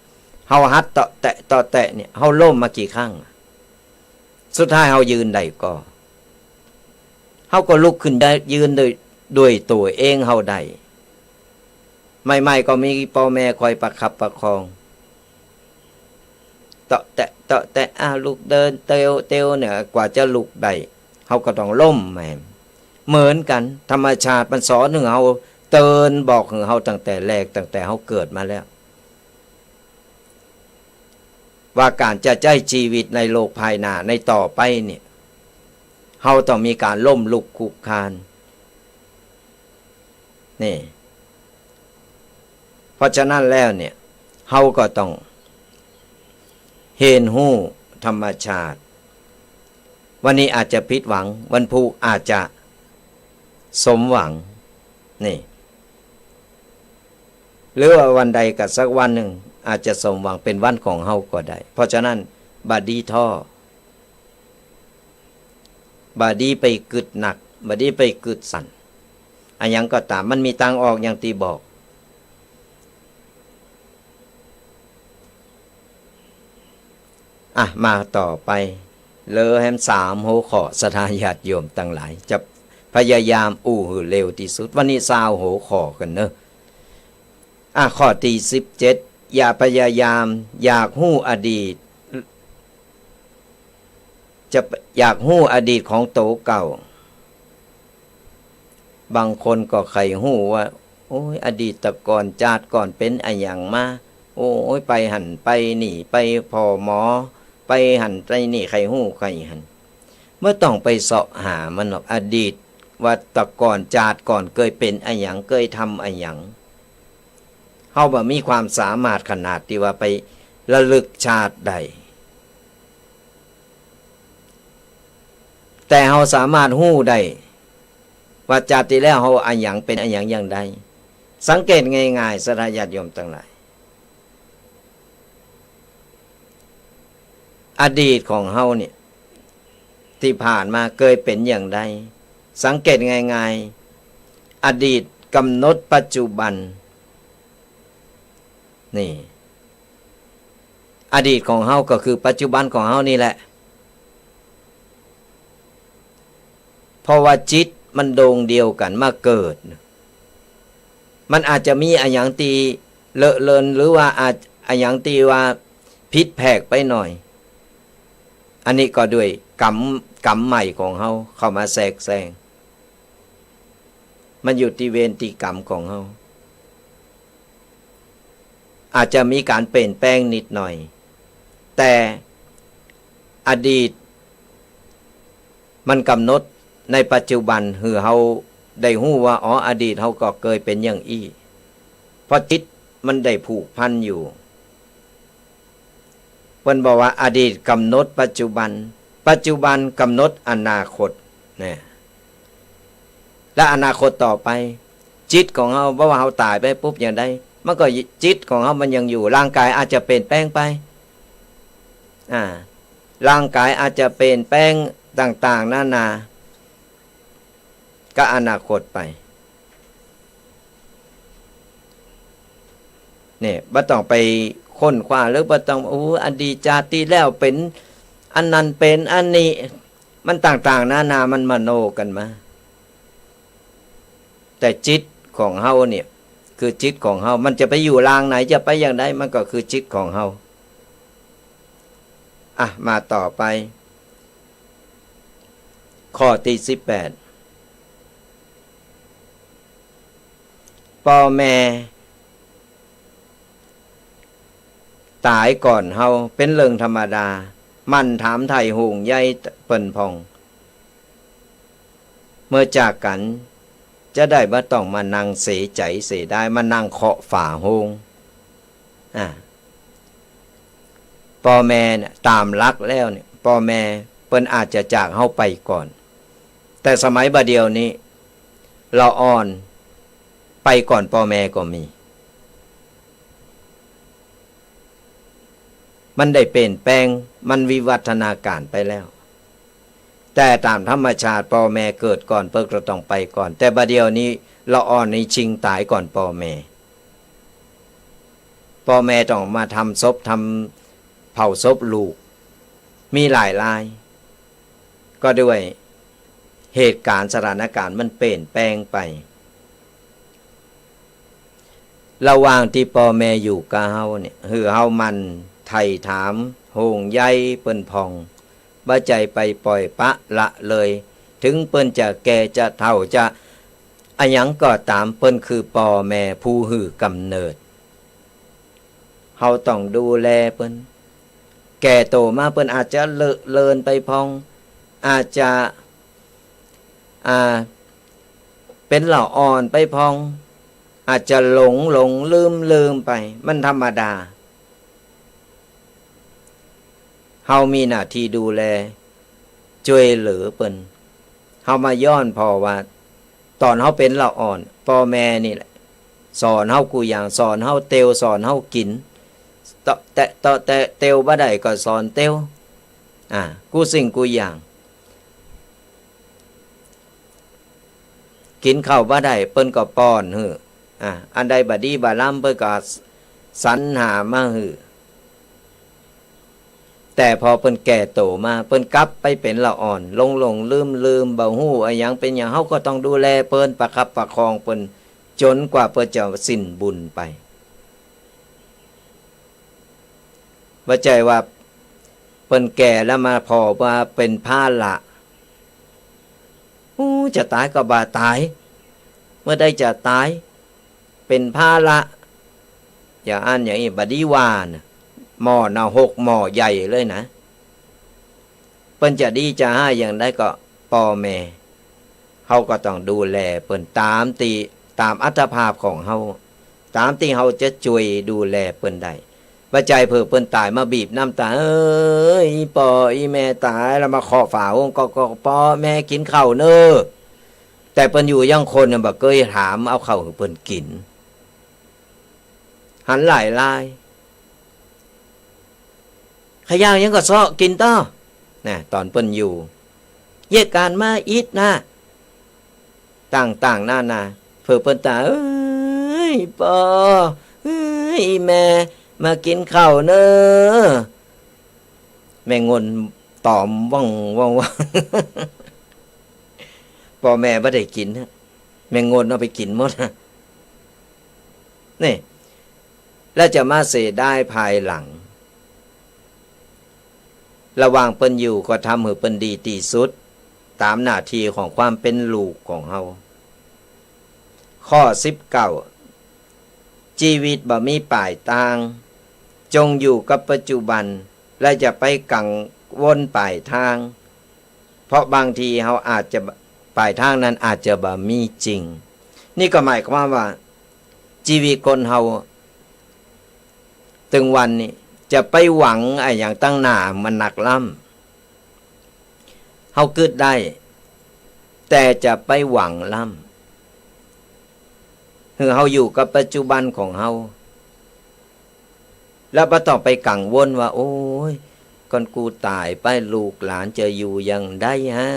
เฮาหัดเตาะแตะเตาะแตะเนี่ย เฮาล้มมากี่ครั้ง สุดท้ายเฮายืนได้ก่อ เฮาก็ลุกขึ้นได้ ยืนโดย โดยตั๋วเองเฮาได้ ใหม่ๆ ก็มีป้อแม่คอยประคับประคอง เตาะแตะ เตาะแตะ อ่ะ ลุกเดินเตียว เตียวเนี่ย กว่าจะลุกได้ เฮาก็ต้องล้มแหม เหมือนกั๋น ธรรมชาติมันสอนหื้อเฮา เตือนบอกหื้อเฮาตั้งแต่แรก ตั้งแต่เฮาเกิดมาแล้ว ว่าก๋านจะใจ๊จีวิตในโลกภายหน้า ในต่อไปเนี่ย เฮาต้องมีก๋านล้มลุกคลุกคลาน นี่ เพราะฉะนั้นแล้วเนี่ย เฮาก็ต้องเฮียนฮู้ธรรมชาติ วันนี้อาจจะผิดหวัง วันพูกอาจจะสมหวัง นี่ หรือว่าวันใดก็สักวันหนึ่งอาจจะสมหวังเป็นวันของเฮาก็ได้ เพราะฉะนั้นบ่ดีท้อ บ่ดีไปกึ๊ดหนัก บ่ดีไปกึ๊ดสั้น อะหยังก็ต๋าม มันมีตางออกอย่างตี้บอก อ่ะ มาต่อไป เหลือแหมสามหัวข้อ ศรัทธาญาติโยมตังหลาย จะพยายามอู้หื้อเร็วตี้สุด วันนี้ซาวหัวข้อกั๋นเนาะ อ่ะ ข้อตี้สิบเจ็ด อย่าพยายามอยากฮู้อดีต จะอยากฮู้อดีตของตั๋วเก่า บางคนก็ใค่ฮู้ว่า โอ้ย อดีตก่อน จาติก่อนเป๋นอะหยังมา โอ้ย ไปหั้นไปนี่ ไปผ่อหมอ ไปหั้นไปนี่ ใค่ฮู้ใค่หั้น บ่ต้องไปเซาะหามันหรอก อดีตว่าแต่ก่อน จาติก่อนเกยเป๋นอะหยัง เกยทำอะหยัง เฮาบ่มีความสามารถขนาดตี้ว่าไประลึกชาติได้ แต่เฮาสามารถฮู้ได้ว่าจาติตี้แล้วเฮาอะหยังเป๋นอะหยังอย่างใด สังเกตง่ายๆ ศรัทธาญาติโยมตังหลาย อดีตของเฮาเนี่ย ตี้ผ่านมาเกยเป๋นอย่างใด สังเกตง่ายๆ อดีตกำหนดปัจจุบัน นี่ อดีตของเฮาก็คือปัจจุบันของเฮานี่แหละ เพราะว่าจิตมันดวงเดียวกั๋นมาเกิด มันอาจจะมีอะหยังตี้เลอะเลือน หรือว่าอาจ อะหยังตี้ว่าผิดแผกไปหน่อย อันนี้ก็ด้วยกรรม กรรมใหม่ของเฮาเข้ามาแทรกแซง มันอยู่ตี้เวรตี้กรรมของเฮา อาจจะมีก๋านเปลี่ยนแปลงนิดหน่อย แต่อดีตมันกำหนดในปัจจุบันหื้อเฮาได้ฮู้ว่า อ๋อ อดีตเฮาก็เกยเป๋นอย่างอี้ เพราะจิตมันได้ผูกพันอยู่ เปิ้นบอกว่าอดีตกำหนดปัจจุบัน ปัจจุบันกำหนดอนาคต เนี่ย และอนาคตต่อไป จิตของเฮา บ่ว่าเฮาต๋ายไปปุ๊บอย่างใด มันก็จิตของเฮามันยังอยู่ ร่างกายอาจจะเปลี่ยนแปลงไป อ่า ร่างกายอาจจะเปลี่ยนแปลงต่างๆ นานา ก็อนาคตไป เนี่ย บ่ต้องไปค้นคว้า หรือบ่ต้อง โอ้ อดีตจาติตี้แล้วเป๋นอันนั้นเป๋นอันนี้ มันต่างๆ นานา มันมโนกั๋นมา แต่จิตของเฮาเนี่ย คือจิตของเฮา มันจะไปอยู่ร่างไหน จะไปอย่างใด มันก็คือจิตของเฮา อ่ะ มาต่อไป ข้อตี้สิบแปด ป้อแม่ต๋ายก่อนเฮาเป๋นเรื่องธรรมดา หมั่นถามไถ่ห่วงใยเปิ้นพ่อง เมื่อจากกั๋น จะได้บ่ต้องมานั่งเสียใจ๋เสียดาย มานั่งเคาะฝาโฮง อ่า ป้อแม่เนี่ย ต๋ามหลักแล้วเนี่ย ป้อแม่เปิ้นอาจจะจากเฮาไปก่อน แต่สมัยบ่าเดี่ยวนี้ ละอ่อนไปก่อนป้อแม่ก็มี มันได้เปลี่ยนแปลง มันวิวัฒนาก๋ารไปแล้ว แต่ต๋ามธรรมชาติป้อแม่เกิดก่อน เปิ้นก็ต้องไปก่อน แต่บ่าเดี่ยวนี้ละอ่อนนี่ชิงต๋ายก่อนป้อแม่ ป้อแม่ต้องมาทำศพ ทำเผาศพลูก มีหลายราย ก็ด้วยเหตุก๋ารณ์สถานก๋ารณ์มันเปลี่ยนแปลงไป ระหว่างตี้ป้อแม่อยู่กับเฮาเนี่ย หื้อเฮาหมั่นไถ่ถามห่วงใยเปิ้นพ่อง บ่ใจ้ไปป่อยปละละเลย ถึงเปิ้นจะแก่จะเฒ่าจะอะหยังก็ต๋าม เปิ้นคือป้อแม่ผู้หื้อกำเนิด เฮาต้องดูแลเปิ้น แก่โตมาเปิ้นอาจจะเลอะเลือนไปพ่อง อาจจะ อ่า เป๋นละอ่อนไปพ่อง อาจจะหลงหลงลืมลืมไป มันธรรมดา เฮามีหน้าตี้ดูแล จ้วยเหลือเปิ้น เฮามาย้อนผ่อว่า ต๋อนเฮาเป๋นละอ่อน ป้อแม่นี่แหละ สอนเฮากู้อย่าง สอนเฮาเตียว สอนเฮากิ๋น เตาะแตะ เตาะแตะ เตียวบ่ได้ก็สอนเตียว อ่า กู้สิ่งกู้อย่าง กิ๋นข้าวบ่ได้ เปิ้นก็ป้อนหื้อ อ่า อันใดบ่ดีบ่ล้ำ เปิ้นก็สรรหามาหื้อ แต่ผ่อเปิ้นแก่โตมา เปิ้นกลับไปเป๋นละอ่อน หลงหลงลืมลืม บ่ฮู้อะหยังเป๋นหยัง เฮาก็ต้องดูแลเปิ้น ประคับประคองเปิ้น จ๋นกว่าเปิ้นจะสิ้นบุญไป บ่ใจ้ว่าเปิ้นแก่แล้วมาผ่อว่าเป๋นภาระ อู้ จะต๋ายก็บ่าต๋าย เมื่อใดจะต๋าย เป๋นภาระ อย่างอั้นอย่างอี้ บ่ดีว่านะ หม้อนะ หกหม้อใหญ่เลยนะ เปิ้นจะดีจะฮ้ายอย่างใดก็ป้อแม่ เฮาก็ต้องดูแลเปิ้นต๋ามตี้ ต๋ามอัตภาพของเฮา ต๋ามตี้เฮาจะจ้วยดูแลเปิ้นได้ บ่ใจ้เผื่อเปิ้นต๋ายมาบีบน้ำต๋า เอ้ย อีป้ออีแม่ต๋าย แล้วมาเคาะฝาห้องก็ ก็ ป้อแม่กิ๋นข้าวเน่อ แต่เปิ้นอยู่อย่างคนน่ะ บ่เกยถามเอาข้าวหื้อเปิ้นกิ๋น หันหลายลาย ขย่าวหยังก็เซาะกิ๋นต่อ นะ ต๋อนเปิ้นอยู่ เยียะก๋านมาอิดนะ ต่างๆ นานา เผื่อเปิ้นต๋าย เอ้ย ป้อ เอ้ย อีแม่ มากิ๋นข้าวเน่อ แม่งนต๋อมว่อง ว่อง ว่อง ป้อแม่บ่ได้กิ๋นฮะ แม่งนเอาไปกิ๋นหมดฮะ นี่ แล้วจะมาเสียดายภายหลัง ระหว่างเปิ้นอยู่ก็ทำหื้อเปิ้นดีตี้สุด ต๋ามหน้าตี้ของความเป๋นลูกของเฮา ข้อสิบเก้า จีวิตบ่มีป๋ายตาง จงอยู่กับปัจจุบัน และอย่าไปกังวลป๋ายตาง เพราะบางทีเฮาอาจจะ ป๋ายตางนั้นอาจจะบ่มีจริง นี่ก็หมายความว่า จีวิตคนเฮา ตึงวันนี้ จะไปหวังอะหยังตังหน้ามันนักล้ำ เฮากึ๊ดได้ แต่จะไปหวังล้ำ หื้อเฮาอยู่กับปัจจุบันของเฮา แล้วบ่ต้องไปกังวลว่า โอ๊ย คันกูต๋ายไปลูกหลานจะอยู่อย่างใดฮะ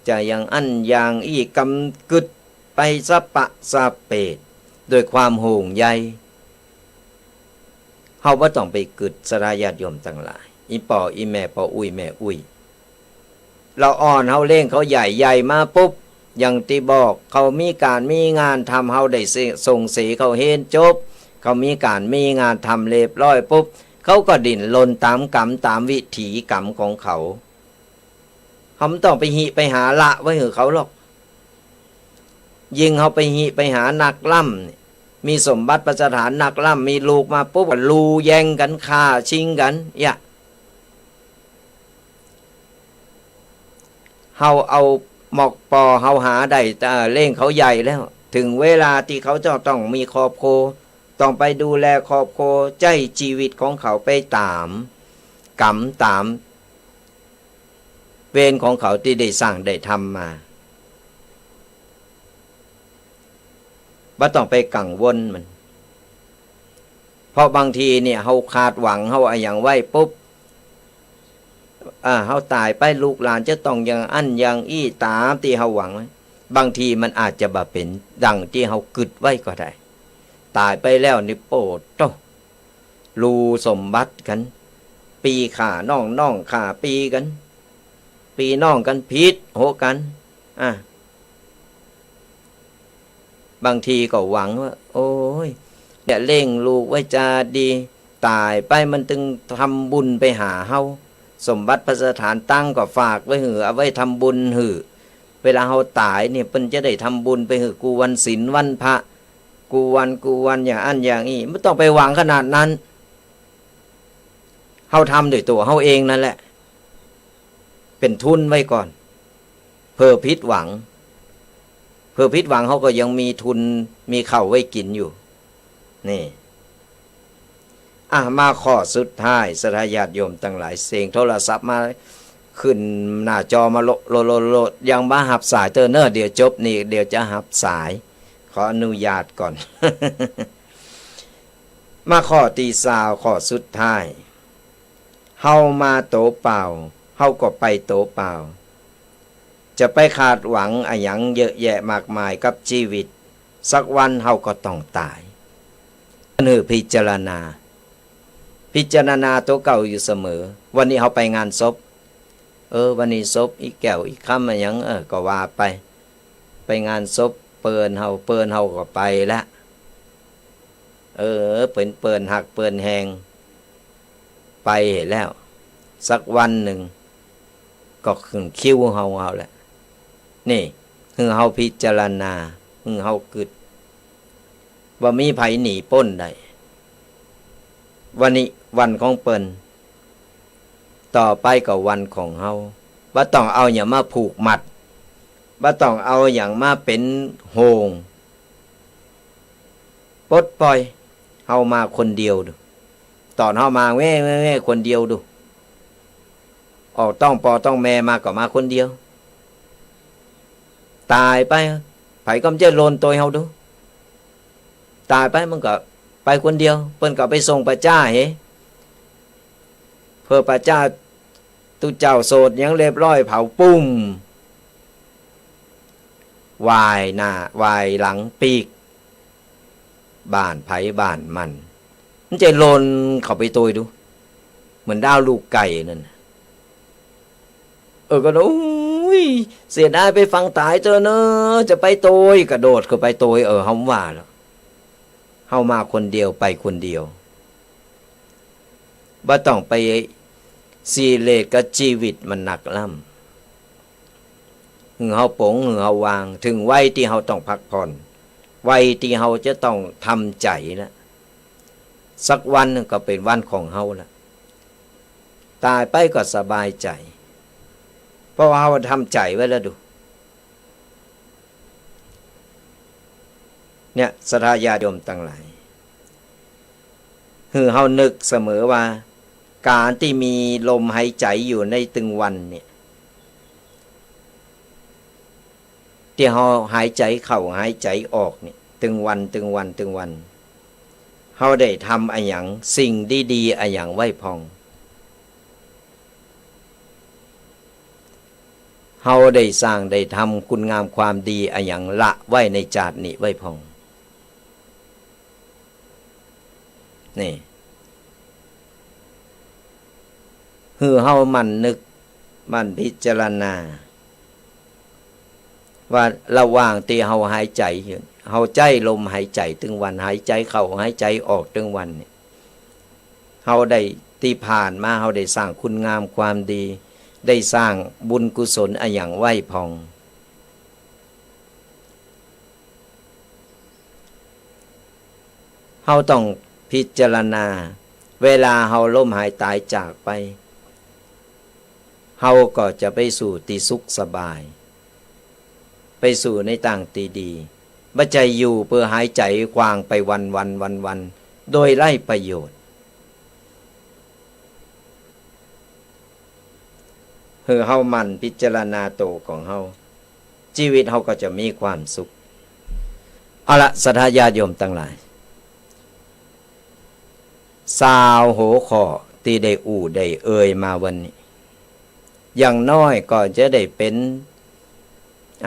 จะอย่างอั้นอย่างอี้ กำกึ๊ดไปสะปะสะเปด ด้วยความห่วงใย เฮาบ่ต้องไปกึ๊ด ศรัทธาญาติโยมตังหลาย อีป้ออีแม่ ป้ออุ๊ยแม่อุ๊ย ละอ่อนเฮาเลี้ยงเขาใหญ่ ใหญ่มาปุ๊บ อย่างตี้บอก เขามีก๋านมีงานทำ เฮาได้เส- ส่งเสียเขาเฮียนจบ เขามีก๋านมีงานทำเรียบร้อยปุ๊บ เขาก็ดิ้นรนต๋ามกรรม ต๋ามวิถีกรรมของเขา เฮาบ่ต้องไปหิไปหาละไว้หื้อเขาหรอก ยิ่งเฮาไปหิไปหานักล้ำ มีสมบัติพัสถานนักล้ำ มีลูกมาปุ๊บ ก็ลู่แย่งกั๋น ฆ่าชิงกั๋น เยียะ เฮาเอาหมอกปอเฮาหาได้ เอ่อ เลี้ยงเขาใหญ่แล้ว เถิงเวลาตี้เขาจะต้องมีครอบครัว ต้องไปดูแลครอบครัว ใจ๊จีวิตของเขาไปต๋ามกรรม ต๋ามเวรของเขาตี้ได้สร้างได้ทำมา บ่ต้องไปกังวลมัน เพราะบางทีเนี่ย เฮาคาดหวัง เฮาอะหยังไว้ปุ๊บ อ่า เฮาต๋ายไป ลูกหลานจะต้องอย่างอั้นอย่างอี้ ต๋ามตี้เฮาหวังไว้ บางทีมันอาจจะบ่เป๋นดังตี้เฮากึ๊ดไว้ก็ได้ ต๋ายไปแล้วนี่ โป้โต้ ลู่สมบัติกั๋น ปี้ฆ่าน้อง น้องฆ่าปี้กั๋น ปี้น้องกั๋น ผิดโหกั๋น อ่ะ บางทีก็หวังว่า โอ๊ย เนี่ยเลี้ยงลูกไว้จาดี ต๋ายไปมันตึงทำบุญไปหาเฮา สมบัติพัสถานตังก็ฝากไว้หื้อ เอาไว้ทำบุญหื้อ เวลาเฮาต๋ายเนี่ย เปิ้นจะได้ทำบุญไปหื้อ กู้วันศีลวันพระ กู้วัน กู้วัน อย่างอั้นอย่างอี้ บ่ต้องไปหวังขนาดนั้น เฮาทำด้วยตั๋วเฮาเองนั่นแหละ เป๋นทุนไว้ก่อน เผื่อผิดหวัง เผื่อผิดหวังเฮาก็ยังมีทุน มีข้าวไว้กิ๋นอยู่ นี่ อ่ะ มาข้อสุดท้าย ศรัทธาญาติโยมตังหลาย เสียงโทรศัพท์มา ขึ้นหน้าจอมาโลดๆๆๆ ยังบ่ฮับสายเต๊อะเน่อ เดี๋ยวจบนี่ เดี๋ยวจะฮับสาย ขออนุญาตก่อน มาข้อตี้ซาว ข้อสุดท้าย เฮามาตั๋วเปล่า เฮาก็ไปตั๋วเปล่า จะไปคาดหวังอะหยังเยอะแยะมากมายกับจีวิต สักวันเฮาก็ต้องต๋าย หื้อพิจารณา พิจารณาตั๋วเก่าอยู่เสมอ วันนี้เฮาไปงานศพ เออ วันนี้ศพอีแก้วอีคำอะหยัง เออ ก็ว่าไป ไปงานศพเปิ้นเฮา เปิ้นเฮาก็ไปละ เออ เปิ้น เปิ้นฮักเปิ้นแฮง ไปหั้นแล้ว สักวันนึ่งก็ขึ้นคิวเฮา เฮาแหละ นี่ หื้อเฮาพิจารณา หื้อเฮากึ๊ด บ่มีใผหนีป๊นได้ วันนี้วันของเปิ้น ต่อไปก็วันของเฮา บ่ต้องเอาหยังมาผูกมัด บ่ต้องเอาหยังมาเป๋นห่วง ปลดปล่อย เฮามาคนเดียวดู ต๋อนเฮามาแว่ๆๆ คนเดียวดู ออกต๊องป้อต๊องแม่มาก็มาคนเดียว ต๋ายไป ใผก็บ่ใจ้หล่นตวยเฮาดู ต๋ายไปมันก็ไปคนเดียว เปิ้นก็ไปส่งป่าจ๊าเห เปื้อป่าจ๊า ตุ๊เจ้าโสดหยังเรียบร้อย เผาปุ้ม หว่ายหน้าหว่ายหลังปีก บ้านใผบ้านมัน มันจะหล่นเข้าไปตวยดู เหมือนดาวลูกไก่นั่นน่ะ เออ ก็ โอ้ย เสียดายไปฝังต๋ายเต๊อะเน่อ จะไปตวย กระโดดเข้าไปตวย เออ เฮาว่าแล้ว เฮามาคนเดียว ไปคนเดียว บ่ต้องไปซีเรียสกับจีวิตมันนักล้ำ หื้อเฮาป๋ง หื้อเฮาวาง ถึงวัยตี้เฮาต้องพักผ่อน วัยตี้เฮาจะต้องทำใจ๋ละ สักวันนึ่งก็เป๋นวันของเฮาละ ต๋ายไปก็สบายใจ๋ เพราะว่าเฮาทำใจ๋ไว้แล้วดู เนี่ย ศรัทธาญาติโยมตังหลาย หื้อเฮานึกเสมอว่า ก๋านตี้มีลมหายใจ๋อยู่ในตึงวันเนี่ย ตี้เฮาหายใจ๋เข้าหายใจ๋ออกเนี่ย ตึงวัน ตึงวัน ตึงวัน เฮาได้ทำอะหยัง สิ่งดีๆ อะหยังไว้พ่อง เฮาได้สร้างได้ทำคุณงามความดีอะหยังละไว้ในจาตินี้ไว้พ่อง นี่ หื้อเฮาหมั่นนึก หมั่นพิจารณา ว่าระหว่างตี้เฮาหายใจ๋อยู่ เฮาใจ๊ลมหายใจ๋ตึงวัน หายใจ๋เข้าหายใจ๋ออกตึงวันเนี่ย เฮาได้ ตี้ผ่านมาเฮาได้สร้างคุณงามความดี ได้สร้างบุญกุศลอะหยังไว้พ่อง เฮาต้องพิจารณา เวลาเฮาล้มหายต๋ายจากไป เฮาก็จะไปสู่ตี้สุขสบาย ไปสู่ในตางตี้ดี บ่ใจ้อยู่เปื้อหายใจ๋ขว้างไปวันๆ วันๆ โดยไร้ประโยชน์ หื้อเฮาหมั่นพิจารณาตั๋วของเฮา จีวิตเฮาก็จะมีความสุข เอาละ ศรัทธาญาติโยมตังหลาย ซาวหัวข้อตี้ได้อู้ได้เอ่ยมาวันนี้ อย่างน้อยก็จะได้เป๋น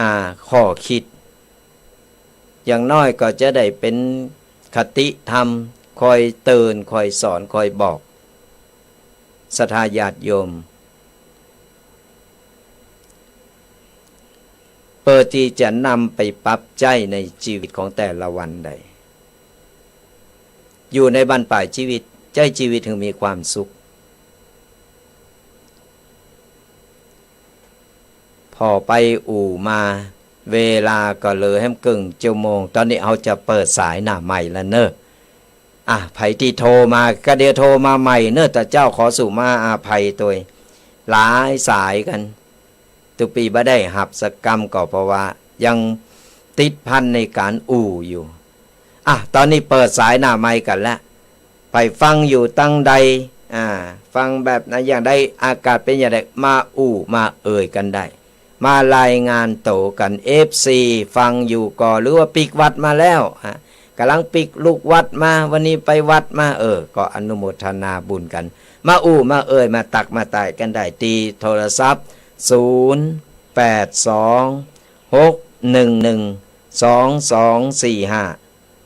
อ่า ข้อคิด อย่างน้อยก็จะได้เป๋นคติธรรม คอยเตือน คอยสอน คอยบอก ศรัทธาญาติโยม เปื้อตี้จะนำไปปรับใจ๊ในจีวิตของแต่ละวันได้ อยู่ในบั้นปลายจีวิต ใจ๊จีวิตหื้อมีความสุข ผ่อไปอู้มา เวลาก็เหลือแหมเกิ่งจั่วโมง ต๋อนนี้เฮาจะเปิดสายหน้าใหม่แล้วเน่อ อ่ะ ใผตี้โทรมาก็เดี๋ยวโทรมาใหม่เน่อ ตะเจ้าขอสุมาอาภัยตวย หลายสายกั๋น ตุ๊ปีบ่ได้ฮับสักกำ ก็เพราะว่ายัง ติดพันในก๋านอู้อยู่ อ่ะ ต๋อนนี้เปิดสายหน้าไมค์กั๋นแล้ว ไปฟังอยู่ตังใด อ่า ฟังแบบไหนอย่างใด อากาศเป๋นอย่างใด มาอู้มาเอ่ยกั๋นได้ มารายงานตั๋วกั๋น เอฟซี ฟังอยู่ก่อ หรือว่าปิ๊กวัดมาแล้ว ฮะ ก๋ำลังปิ๊กลูกวัดมา วันนี้ไปวัดมา เออ ก็อนุโมทนาบุญกั๋น มาอู้มาเอ่ย มาตักมาตายกั๋นได้ ตี้โทรศัพท์ ศูนย์ แปด สอง หก หนึ่ง หนึ่ง สอง สอง สี่ ห้า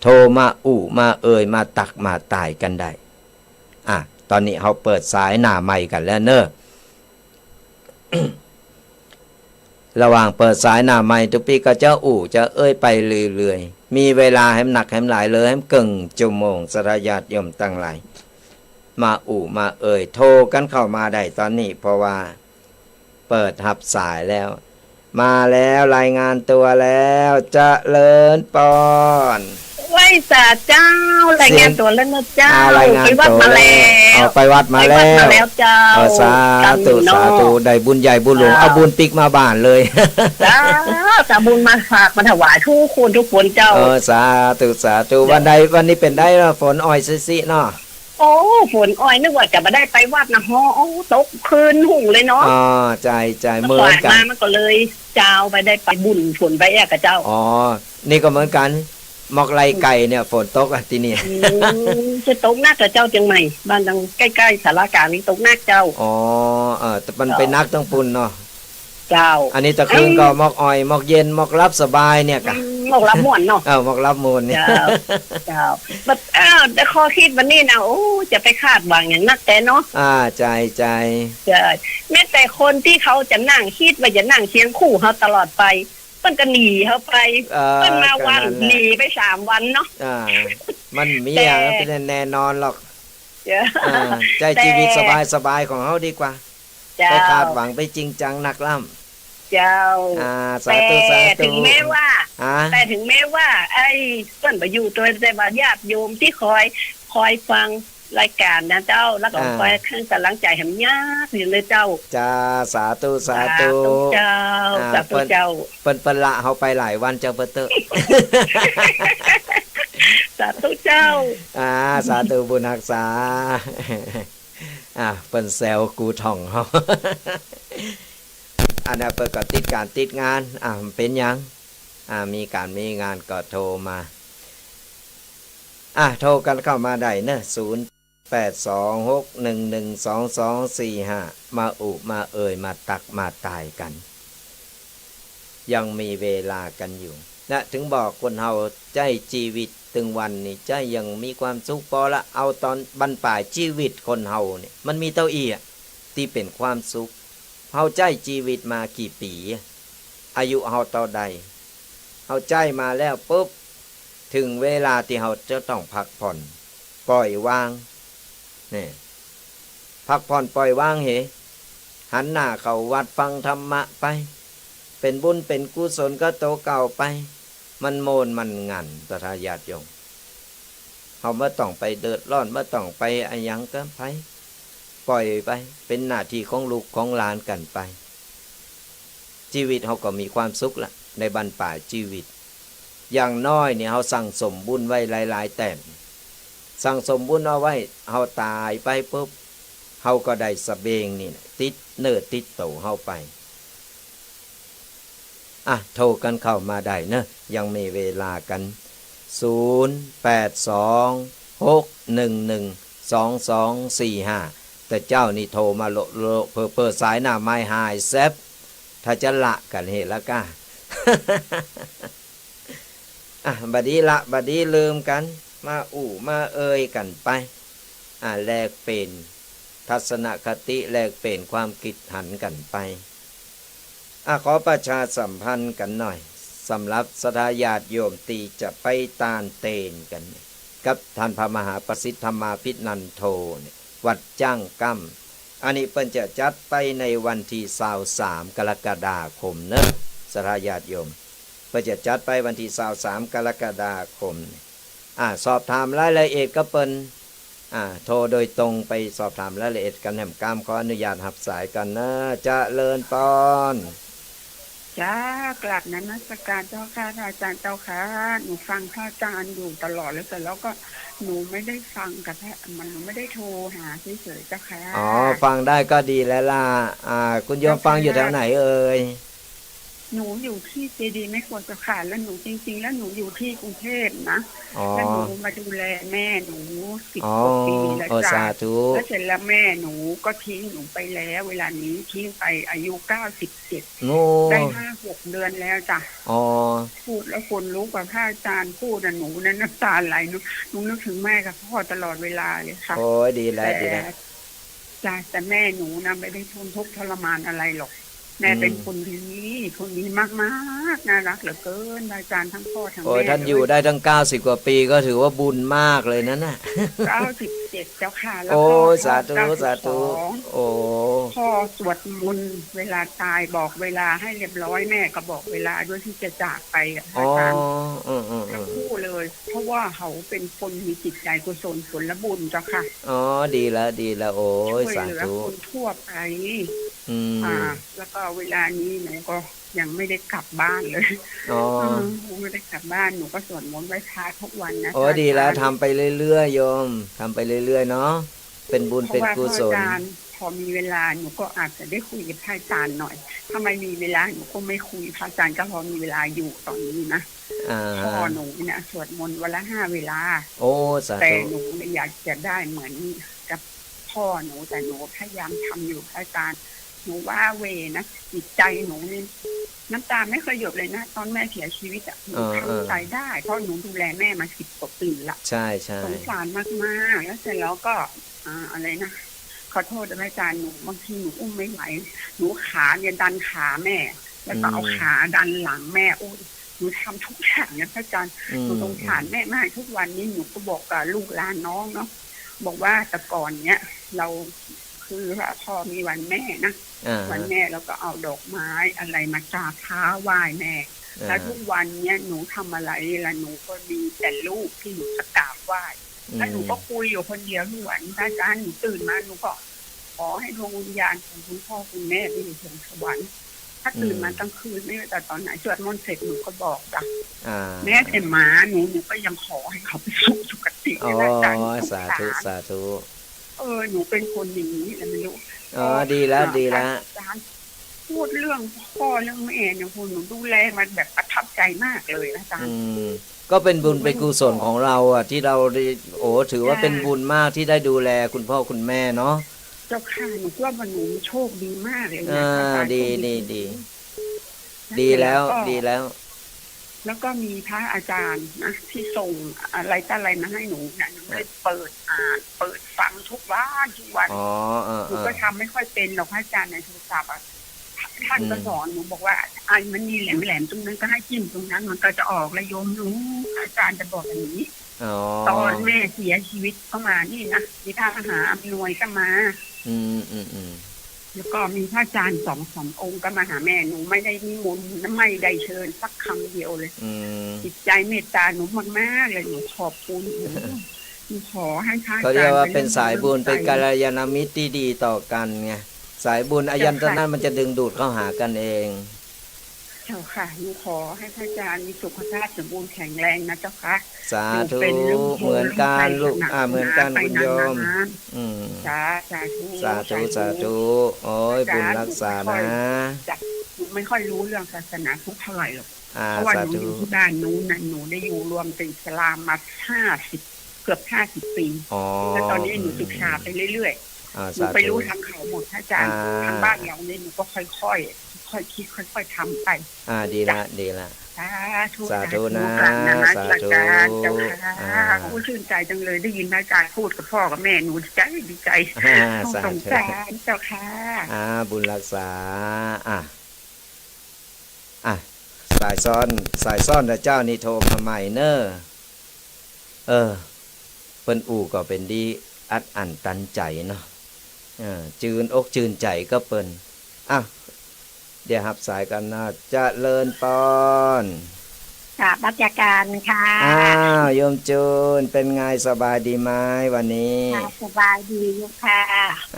โทรมาอู้มาเอ่ย มาตักมาตายกั๋นได้ อ่ะ ต๋อนนี้เฮาเปิดสายหน้าไมค์กั๋นแล้วเนอะ ระหว่างเปิดสายหน้าไมค์ ตุ๊ปี้ก็จะอู้จะเอ่ยไปเรื่อยๆ มีเวลาแหมนักแหมหลายเลย แหมเกิ่งจั่วโมง ศรัทธาญาติโยมตังหลาย มาอู้มาเอ่ย โทรกั๋นเข้ามาได้ต๋อนนี้ เพราะว่าเปิดฮับสายแล้ว มาแล้ว รายงานตั๋วแล้ว เจริญปอน ไหว้สาเจ้า รายงานตั๋วแล้วนะเจ้า เสียง อ่า รายงานตั๋วแล้ว ไปวัดมาแล้ว อ๋อ ไปวัดมาแล้ว ไปวัดมาแล้วเจ้า เออ สาธุ เจ้าหนูเนาะ สาธุ ได้บุญใหญ่บุญหลวง เจ้า เอาบุญปิ๊กมาบ้านเลย เจ้า เอาบุญมาฝากมาถวายทุกคนทุกคนเจ้า เออ สาธุ สาธุ เจ้า วันใด วันนี้เป๋นใดล่ะ ฝนอ่อยซิๆ เนาะ โอ้ ฝนอ่อย นึกว่าจะบ่ได้ไปวัดนะฮอ โอ้ ตกคืนหุงเลยเนาะ อ๋อ ใจ้ ใจ้ เหมือนกั๋น มามันก็เลยจาวไป ได้ไปบุญฝนไปแอ๊กะเจ้า อ๋อ นี่ก็เหมือนกั๋น หมอกไล่ไก่เนี่ย ฝนตกอะตี้นี่ อืม จะตกหนักกะเจ้าเจียงใหม่ บ้านตังใก้ๆ ศาลากลางนี่ตกหนักเจ้า อ๋อ เออ แต่มันไปหนักตังปุ้นเนาะ เจ้า อันนี้ตะคืนก็ อืม หมอกอ่อย หมอกเย็น หมอกหลับสบายเนี่ยกะ อืม หมอกหลับม่วนเนาะ เออ หมอกหลับม่วนเนี่ย เจ้า เจ้า บัด อ้าว แต่ข้อคิดวันนี้นะ โอ้ จะไปคาดหวังอย่างนักแต๊เนาะ อ่า ใจ้ ใจ้ ใจ้ แม้แต่คนตี้เขาจะนั่งคิดว่าจะนั่งเคียงคู่เฮาตลอดไป มันก็หนีเฮาไป เออ มันมาวัน ก็นั่นแหละ หนีไปสามวันเนาะ อ่า มันมีอย่าง แต่ เป๋นแน่นอนหรอก เจ้า อ่า ใจ้ แต่ จีวิตสบายๆ ของเฮาดีกว่า เจ้า ไปคาดหวังไปจริงจังนักล้ำ เจ้า อ่า สาธุ แต่ สาธุ ถึงแม้ว่า ฮะ แต่ถึงแม้ว่า ไอ้เปิ้นบ่อยู่ตวย แต่ว่าญาติโยมตี้คอย คอยฟังรายก๋านนะเจ้า แล้วก็ อ่า คอยให้ก๋ำลังใจ๋แหมยากอยู่เลยเจ้า จ้า สาธุ สาธุ สาธุเจ้า อ่า สาธุเจ้า เปิ้น เปิ้น เปิ้นละเฮาไปหลายวันเจ้า เปิ้นเต๊อะ สาธุเจ้า อ่า สาธุบุญฮักษา อ่า เปิ้นแซวกูท่องเฮา อันนั้นเปิ้นก็ติดก๋านติดงาน อ่า บ่เป๋นหยัง อ่า มีก๋านมีงานก็โทรมา อ่า โทรกั๋นเข้ามาได้เนอะ ศูนย์ แปด สอง หก หนึ่ง หนึ่ง สอง สอง สี่ ห้า มาอู้มาเอ่ย มาตักมาตายกั๋น ยังมีเวลากั๋นอยู่นะ ถึงบอกคนเฮาใจ๊จีวิตตึงวันนี่ ใจ๊ยังมีความสุข ปอละ เอาต๋อนบั้นปลายจีวิตคนเฮานี่ มันมีเต้าอี้อะ ตี้เป๋นความสุข เฮาใจ๊จีวิตมากี่ปี๋อะ อายุเฮาเต้าใด เฮาใจ๊มาแล้วปุ๊บ เถิงเวลาตี้เฮาจะต้องพักผ่อน ปล่อยวาง นี่ พักผ่อนปล่อยวางเห หันหน้าเข้าวัดฟังธรรมะไป เป๋นบุญเป๋นกุศลกับตั๋วเก่าไป มันโมนมันหงั่น ศรัทธาญาติโยม เฮาบ่ต้องไปเดือดร้อน บ่ต้องไปอะหยังกับใผ ปล่อยไป เป๋นหน้าตี้ของลูกของหลานกั๋นไป จีวิตเฮาก็มีความสุขละ ในบั้นปลายจีวิต อย่างน้อยนี่เฮาสั่งสมบุญไว้หลายๆ แต้ม สั่งสมบุญเอาไว้ เฮาต๋ายไปปุ๊บ เฮาก็ได้สะเบงนี่นะ ติดเนื้อติดตั๋วเฮาไป อ่ะ โทรกั๋นเข้ามาได้เนอะ ยังมีเวลากั๋น ศูนย์ แปด สอง หก หนึ่ง หนึ่ง สอง สอง สี่ ห้า แต่เจ๊านี่โทรมาโละๆ เผลอๆ สายหน้าไมค์หายแซบ ถ้าจะละกั๋นเหละก้า อ่ะ บ่ดีละ บ่ดีลืมกั๋น มาอู้มาเอ่ยกั๋นไป อ่ะ แลกเปลี่ยนทัศนคติ แลกเปลี่ยนความกึ๊ดหันกั๋นไป อ่ะ ขอประชาสัมพันธ์กั๋นหน่อย สำหรับศรัทธาญาติโยมตี้จะไปตานเตนกั๋น กับท่านพระมหาประสิทธิ์ธรรมาภินันโทเนี่ย วัดจ้างก้ำ อันนี้เปิ้นจะจัดไปในวันตี้ซาวสาม กรกฎาคมเนอะ ศรัทธาญาติโยม เปิ้นจะจัดไปวันตี้ซาวสาม กรกฎาคม อ่า สอบถามรายละเอียดกับเปิ้น อ่า โทรโดยตรงไปสอบถามรายละเอียดกั๋นแหมก้าม ขออนุญาตฮับสายก่อนเนอะ เจริญปอน จ้า กราบนมัสการเจ้าค่ะ พระอาจารย์เจ้าค่ะ หนูฟังพระอาจารย์อยู่ตลอดเลย แต่แล้วก็หนูไม่ได้ฟังกับพระ มัน หนูไม่ได้โทรหาเฉยๆ เจ้าค่ะ อ๋อ ฟังได้ก็ดีแล้วล่ะ อ่า คุณโยม เจ้าค่ะ ฟังอยู่แถวไหนเอ่ย หนูอยู่ที่เจดีย์แม่ครัวเจ้าค่ะ แล้วหนู จริงๆ แล้วหนูอยู่ที่กรุงเทพฯนะ อ๋อ แล้วหนูมาดูแลแม่หนูสิบ อ๋อ กว่าปีแล้ว โอ้ จ้ะ สาธุ แล้วเสร็จแล้วแม่หนูก็ทิ้งหนูไปแล้ว เวลานี้ทิ้งไปอายุเก้าสิบเจ็ด โอ้ ได้ห้าหกเดือนแล้วจ้ะ อ๋อ พูดแล้วขนลุกอะ พระอาจารย์พูดอะ หนูนั้นน้ำตาไหล หนู หนูนึกถึงแม่กับพ่อตลอดเวลาเลยค่ะ โอ้ย ดีแล้ว แต่ ดีแล้ว จ้ะ แต่แม่หนูนะไม่ได้ทนทุกข์ทรมานอะไรหรอก แม่เป็น อืม คนดี คนดีมากๆ น่ารักเหลือเกิน อาจารย์ ทั้งพ่อทั้งแม่ โอ้ย ท่านอยู่ได้ตั้งเก้าสิบกว่าปีก็ถือว่าบุญมากเลยนั่นน่ะ เก้าสิบเจ็ด เจ้าค่ะ แล้ว โอ้ พ่อ สาธุ เก้าสิบสอง สาธุ โอ้ พ่อสวดมนต์เวลาตายบอกเวลาให้เรียบร้อย แม่ก็บอกเวลาด้วยที่จะจากไปอะ อ๋อ อาจารย์ อืมๆๆ ทั้งคู่เลย เพราะว่าเขาเป็นคนมีจิตใจกุศลผลบุญเจ้าค่ะ อ๋อ ดีแล้ว ดีแล้ว โอ้ย ช่วยเหลือ สาธุ คนทั่วไป อืม อ่า แล้วก็เวลานี้หนูก็ยังไม่ได้กลับบ้านเลย อ๋อ เออ หนูไม่ได้กลับบ้าน หนูก็สวดมนต์ไหว้พระทุกวันนะ โอ้ย ดีแล้ว อาจารย์ ทำไปเรื่อยๆ โยม ทำไปเรื่อยๆ เนาะ เป็นบุญ เพราะว่า เป็นกุศล พระอาจารย์ พอมีเวลาหนูก็อาจจะได้คุยกับพระอาจารย์หน่อย ถ้าไม่มีเวลาหนูก็ไม่คุย พระอาจารย์ก็พอมีเวลาอยู่ตอนนี้นะ อ่า พ่อหนูเนี่ยสวดมนต์วันละห้าเวลา โอ้ สาธุ แต่หนูเนี่ยอยากจะได้เหมือนกับพ่อหนู แต่หนูพยายามทำอยู่ พระอาจารย์ หนูว้าเหว่นะ จิตใจหนูนี่น้ำตาไม่เคยหยดเลยนะ ตอนแม่เสียชีวิตอะ หนู เออ ทำใจได้ เออ เพราะหนูดูแลแม่มาสิบกว่าปีละ ใช่ๆ สงสารมากๆ แล้วเสร็จแล้วก็ อ่า อะไรนะ ขอโทษนะพระอาจารย์ หนู บางทีหนูอุ้มไม่ไหว หนูขาเนี่ยดันขาแม่ แล้วก็เอา อืม ขาดันหลังแม่ โอ้ย หนูทำทุกอย่างนะพระอาจารย์ อืม หนูสงสารแม่มาก ทุกวันนี้หนูก็บอกกับลูกหลานน้องเนาะ บอกว่าแต่ก่อนเนี้ย เรา คือว่าพอมีวันแม่นะ อ่าฮะ วันแม่เราก็เอาดอกไม้อะไรมากราบเท้าไหว้แม่ อ่า แล้วทุกวันเนี้ยหนูทำอะไรละ หนูก็มีแต่ลูกที่หนูจะกราบไหว้ อืม แล้วหนูก็คุยอยู่คนเดียวทุกวัน พระอาจารย์ หนูตื่นมาหนูก็ขอให้ดวงวิญญาณของคุณพ่อคุณแม่ไปอยู่สวงสวรรค์ ถ้าตื่นมา อืม กลางคืนไม่ว่าจะตอนไหน สวดมนต์เสร็จหนูก็บอกจ้ะ อ่า แม้แต่หมาหนู หนูก็ยังขอให้เขาไปสู่สุคติ อ๋อ นะพระอาจารย์ สงสาร สาธุ สาธุ เออ หนูเป็นคนอย่างนี้แหละไม่รู้ อ๋อ ก็ ดีแล้ว อ่า ดีแล้ว อาจารย์พูดเรื่องพ่อเรื่องแม่เนี่ย โห หนูดูแลมันแบบประทับใจมากเลยอาจารย์ อืม ก็เป็นบุญเป็นกุศลของเราอะ ที่เราได้ โอ้ ถือว่า ใช่ เป็นบุญมากที่ได้ดูแลคุณพ่อคุณแม่เนาะ เจ้าค่ะ หนูว่ามัน หนูโชคดีมากเลยนะ อ่า อาจารย์ ดี โชคดี ดี ดี ดีแล้ว แล้วก็ ดีแล้ว แล้วก็มีพระอาจารย์นะ ที่ส่งอะไรต่ออะไรมาให้หนูนะ หนูได้ อ่ะ เปิดอ่าน เปิดฟังทุกวัน ทุกวัน อ๋อ เออ หนูก็ เออ ทำไม่ค่อยเป็นหรอกพระอาจารย์ ในโทรศัพท์อะ ท่านก็ อืม สอนหนูบอกว่า ไอ้มันมีแหลมๆ ตรงนั้นก็ให้จิ้มตรงนั้น มันก็จะออกแล้วโยมหนู พระอาจารย์จะบอกอย่างนี้ อ๋อ ตอนแม่เสียชีวิตก็มานี่นะ มีพระมหาอำนวยก็มา อืม อืม อืม แล้วก็มีพระอาจารย์สองสามองค์ก็มาหาแม่ หนูไม่ได้นิมนต์ ไม่ได้เชิญสักคำเดียวเลย อืม จิตใจเมตตาหนูมากๆ เลย หนูขอบคุณ หนู หนูขอให้พระอาจารย์ เขาเรียกว่าเป็นสายบุญ เป็นกัลยาณมิตรที่ดีต่อกันไง สายบุญอายันตนะ เจ้าค่ะ มันจะดึงดูดเข้าหากันเอง เจ้าค่ะ หนูขอให้พระอาจารย์มีสุขภาพสมบูรณ์แข็งแรงนะเจ้าค่ะ สาธุ หนูเป็นลูกโพ เหมือนกัน ลูกใคร ลูก ศาสนา อ่า เหมือนกัน ไป คุณโยม นานๆ อืม จ้า สาธุ สาธุ สาธุ สาธุ โอ้ย อาจารย์ บุญรักษานะ หนูไม่ค่อย จ้ะ หนูไม่ค่อยรู้เรื่องศาสนาพุทธเท่าไหร่หรอก อ่า เพราะว่า สาธุ หนูอยู่ที่บ้านนู้นน่ะ หนูได้อยู่รวมกับอิสลามมาห้าสิบ เกือบห้าสิบปี อ๋อ แล้วตอนนี้หนู อืม ศึกษาไปเรื่อยๆ อ่า หนูไป สาธุ รู้ทางเขาหมด พระอาจารย์ อ่า ทางบ้านเราเนี่ย หนูก็ค่อยๆ ค่อยคิด ค่อยๆ ทำไป อ่า ดีละ จ้ะ ดีละ สาธุ สาธุนะ สาธุ กราบนมัสการ สาธุ เจ้าค่ะ อ่า โอ้ ชื่นใจจังเลย ได้ยินพระอาจารย์พูดกับพ่อกับแม่ หนูดีใจ ดีใจ อ่า สงสาร สาธุ เจ้าค่ะ อ่า บุญรักษา อ่ะ อ่ะ สายซ้อน สายซ้อนนะเจ้า นี่โทรมาใหม่เน่อ เออ เปิ้นอู้ก็เป๋นดีอัดอั้นตันใจ๋เนาะ เออ จืนอกจืนใจ๋กับเปิ้น อ่ะ เดี๋ยวฮับสายก่อนนะ เจริญปอน กราบนมัสการค่ะ อ้าว โยมจูน เป๋นไง สบายดีไหมวันนี้ ค่ะ สบายดีอยู่ค่ะ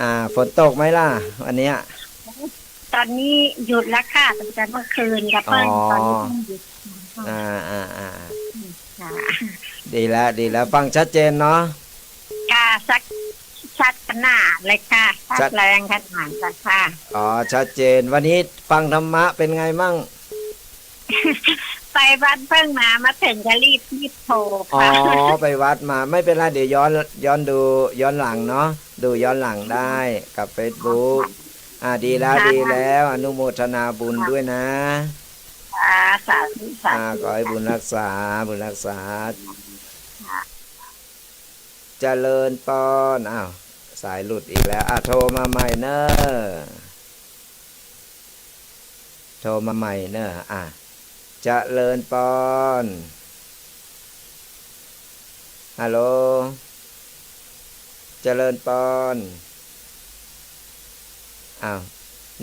อ่า ฝนตกไหมล่ะวันเนี้ย โอ้ ตอนนี้หยุดแล้วค่ะ ตั้งแต่เมื่อคืนค่ะ อ๋อ เปิ้ล ตอนนี้เปิ้ลหยุดค่ะ อ่า อ่า อ่า ค่ะ ดีแล้ว ดีแล้ว ฟังชัดเจนเนาะ ค่ะ ชัด ชัดขนาดเลยค่ะ ชัด ชัดแรงขนาดเลยค่ะ อ๋อ ชัดเจน วันนี้ฟังธรรมะเป็นไงมั่ง ไปวัดเพิ่งมา มาถึงก็รีบ รีบโทรค่ะ อ๋อ ไปวัดมา ไม่เป็นไร เดี๋ยวย้อน ย้อนดูย้อนหลังเนาะ ดูย้อนหลังได้กับเฟซบุ๊ก ค่ะ อ่า ดีแล้ว ค่ะ ดีแล้ว อนุโมทนาบุญ ค่ะ ด้วยนะ ค่ะ สาธุ สาธุ อ่า ขอให้บุญรักษา บุญรักษา ค่ะ เจริญปอน อ้าว สายหลุดอีกแล้ว อ่ะ โทรมาใหม่เนอะ โทรมาใหม่เนอะ อ่ะ เจริญปอน ฮัลโหล เจริญปอน อ้าว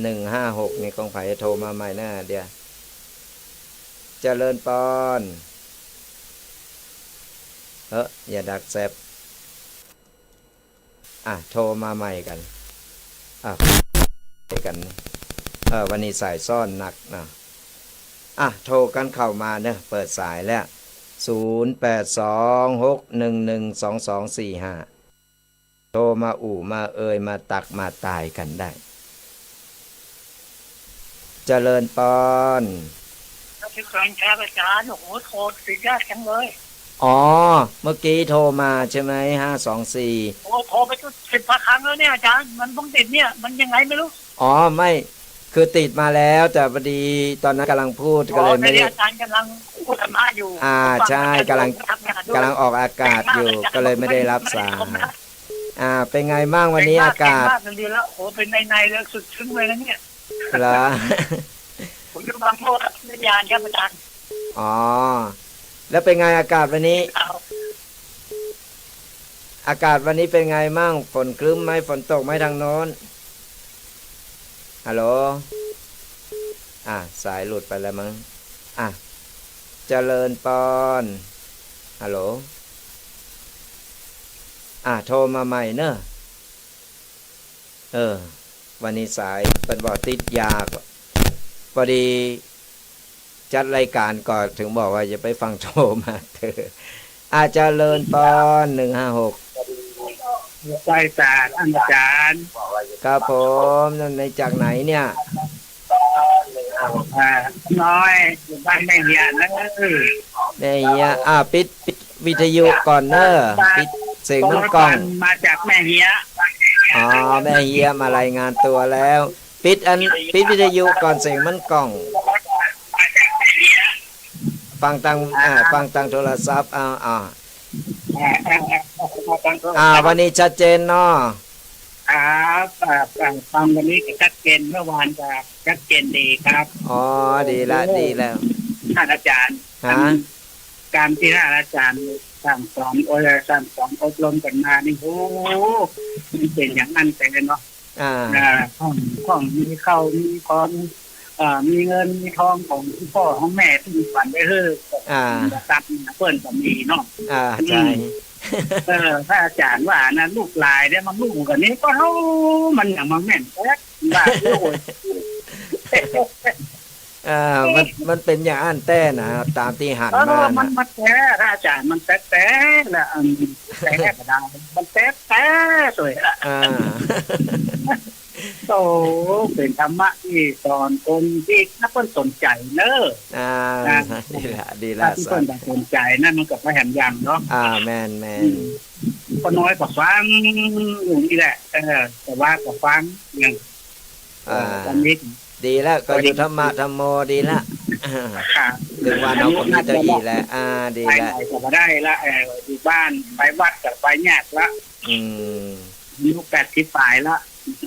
หนึ่งห้าหก นี่ของใผ โทรมาใหม่นะ เดี๋ยว เจริญปอน เอ้อ อย่าดักแซบ อ่ะ โทรมาใหม่กั๋น อ่ะ กัน เออ วันนี้สายซ้อนนักนะ อ่ะ โทรกั๋นเข้ามาเนอะ เปิดสายแล้ว ศูนย์แปดสองหกหนึ่งหนึ่งสองสองสี่ห้า โทรมาอู้มาเอยมาตักมาตายกั๋นได้ เจริญปอน เจริญครับอาจารย์ โอ้โห โทรติดยากจังเลย อ๋อ เมื่อกี้โทรมาใช่ไหม ห้าสองสี่ โอ้ โทรไปตั้งสิบกว่าครั้งแล้วเนี่ยอาจารย์ มันเพิ่งติดเนี่ย มันยังไงไม่รู้ อ๋อ ไม่ คือติดมาแล้ว แต่พอดีตอนนั้นกำลังพูด อ๋อ ก็เลยไม่ได้ อาจารย์กำลังพูดธรรมะอยู่ อ่า ผมฟัง ใช่ อาจารย์ กำลัง ผมทำงานด้วย กำลังออกอากาศอยู่ เก่งมากอาจารย์ ก็เลยไม่ได้รับสาย ผมไม่ได้ อ่า เป็นไงบ้างวันนี้อากาศ เก่งมาก เก่งมาก เก่งมาก ดีแล้ว โอ้ เป็นในๆ เลย สุดซึ้งเลยนะเนี่ย เหรอ ผมอยู่บางโพธิ์ครับ วิทยาครับอาจารย์ อ๋อ แล้วเป็นไงอากาศวันนี้ ครับ อากาศวันนี้เป็นไงมั่ง ฝนครึ้มไหม ฝนตกไหมทางโน้น ฮัลโหล อ่ะ สายหลุดไปแล้วมั้ง อ่ะ เจริญปอน ฮัลโหล อ่ะ โทรมาใหม่เนอะ เออ วันนี้สายเปิ้นบอกติดยาก พอดีจัดรายการก็ถึงบอกว่าอย่าไปฟังโทรมาเถอะ อ่ะ เจริญปอน หนึ่งห้าหก ไหว้สาท่านอาจารย์ ครับผม นั่นในจากไหนเนี่ย อ่า น้อย อยู่บ้านแม่เฮียนะ แม่เฮีย อ่า ปิด ปิดวิทยุก่อนเนอะ ปิดเสียงมันก้อง มาจากแม่เฮีย อ๋อ แม่เฮียมารายงานตัวแล้ว ปิดอัน ปิดวิทยุก่อน เสียงมันก้อง ฟังตาง อ่า อ่า ฟังตางโทรศัพท์ เอา เอา อ่า อ่า อ่า ฟังโทรศัพท์ อ่า วันนี้ชัดเจนเนาะ ครับ อ่า ฟัง ฟังวันนี้ก็ชัดเจน เมื่อวานก็ชัดเจนดีครับ อ๋อ ดีละ โอ้ ดีแล้ว ท่านอาจารย์ ฮะ การ การที่ท่านอาจารย์สั่งสอน โอ้ย สั่งสอนอบรมกั๋นมานี่ โอ้ มันเป๋นอย่างนั้นไปเลยเนาะ อ่า อ่า ของ ของมีเข้ามีของ เอ่อ มีเงินมีทองของพ่อของแม่เปิ้นฝันไว้หื้อ อ่า ทรัพย์เปิ้นก็มีเนาะ อ่า อืม ใช่ เออ พระอาจารย์ว่านะ ลูกหลายเนี่ย มันลูกกันนี่ก็เฮา มันอย่างมันแม่นแต๊ ว่าโอ้ย อ่า มัน มันเป๋นอย่างอั้นแต๊นะ ตามตี้หัน เออ มา มัน น่ะ มันแต๊ พระอาจารย์ มันแต๊ๆ แหละ อืม แต๊ก็ได้ มันแต๊ๆ เลยอะ อ่า โอ้ เป๋นธรรมะตี้สอนคนตี้ถ้าเปิ้นสนใจ๋เนอะ อ่า นะ ดีละ ดีละ ถ้าตี้เปิ้น สาธุ สนใจ๋นะ มันก็ไปแหมอย่างเนาะ อ่า แม่นๆ อืม ป้อน้อยก็ฟังอยู่นี่แหละ เออ แต่ว่าก็ฟังอย่าง อ่า เออ วันนี้ ดีแล้ว ก็อยู่ธรรมะธรรมโม ดีแล้ว ค่ะ เถิงวันเฮาก็มีเต้าอี้แล้ว อ่า ดีแล้ว ไปไหนก็บ่ได้ละ เออ อยู่บ้าน ไปวัดก็ไปยากละ อืม อายุแปดสิบป๋ายละ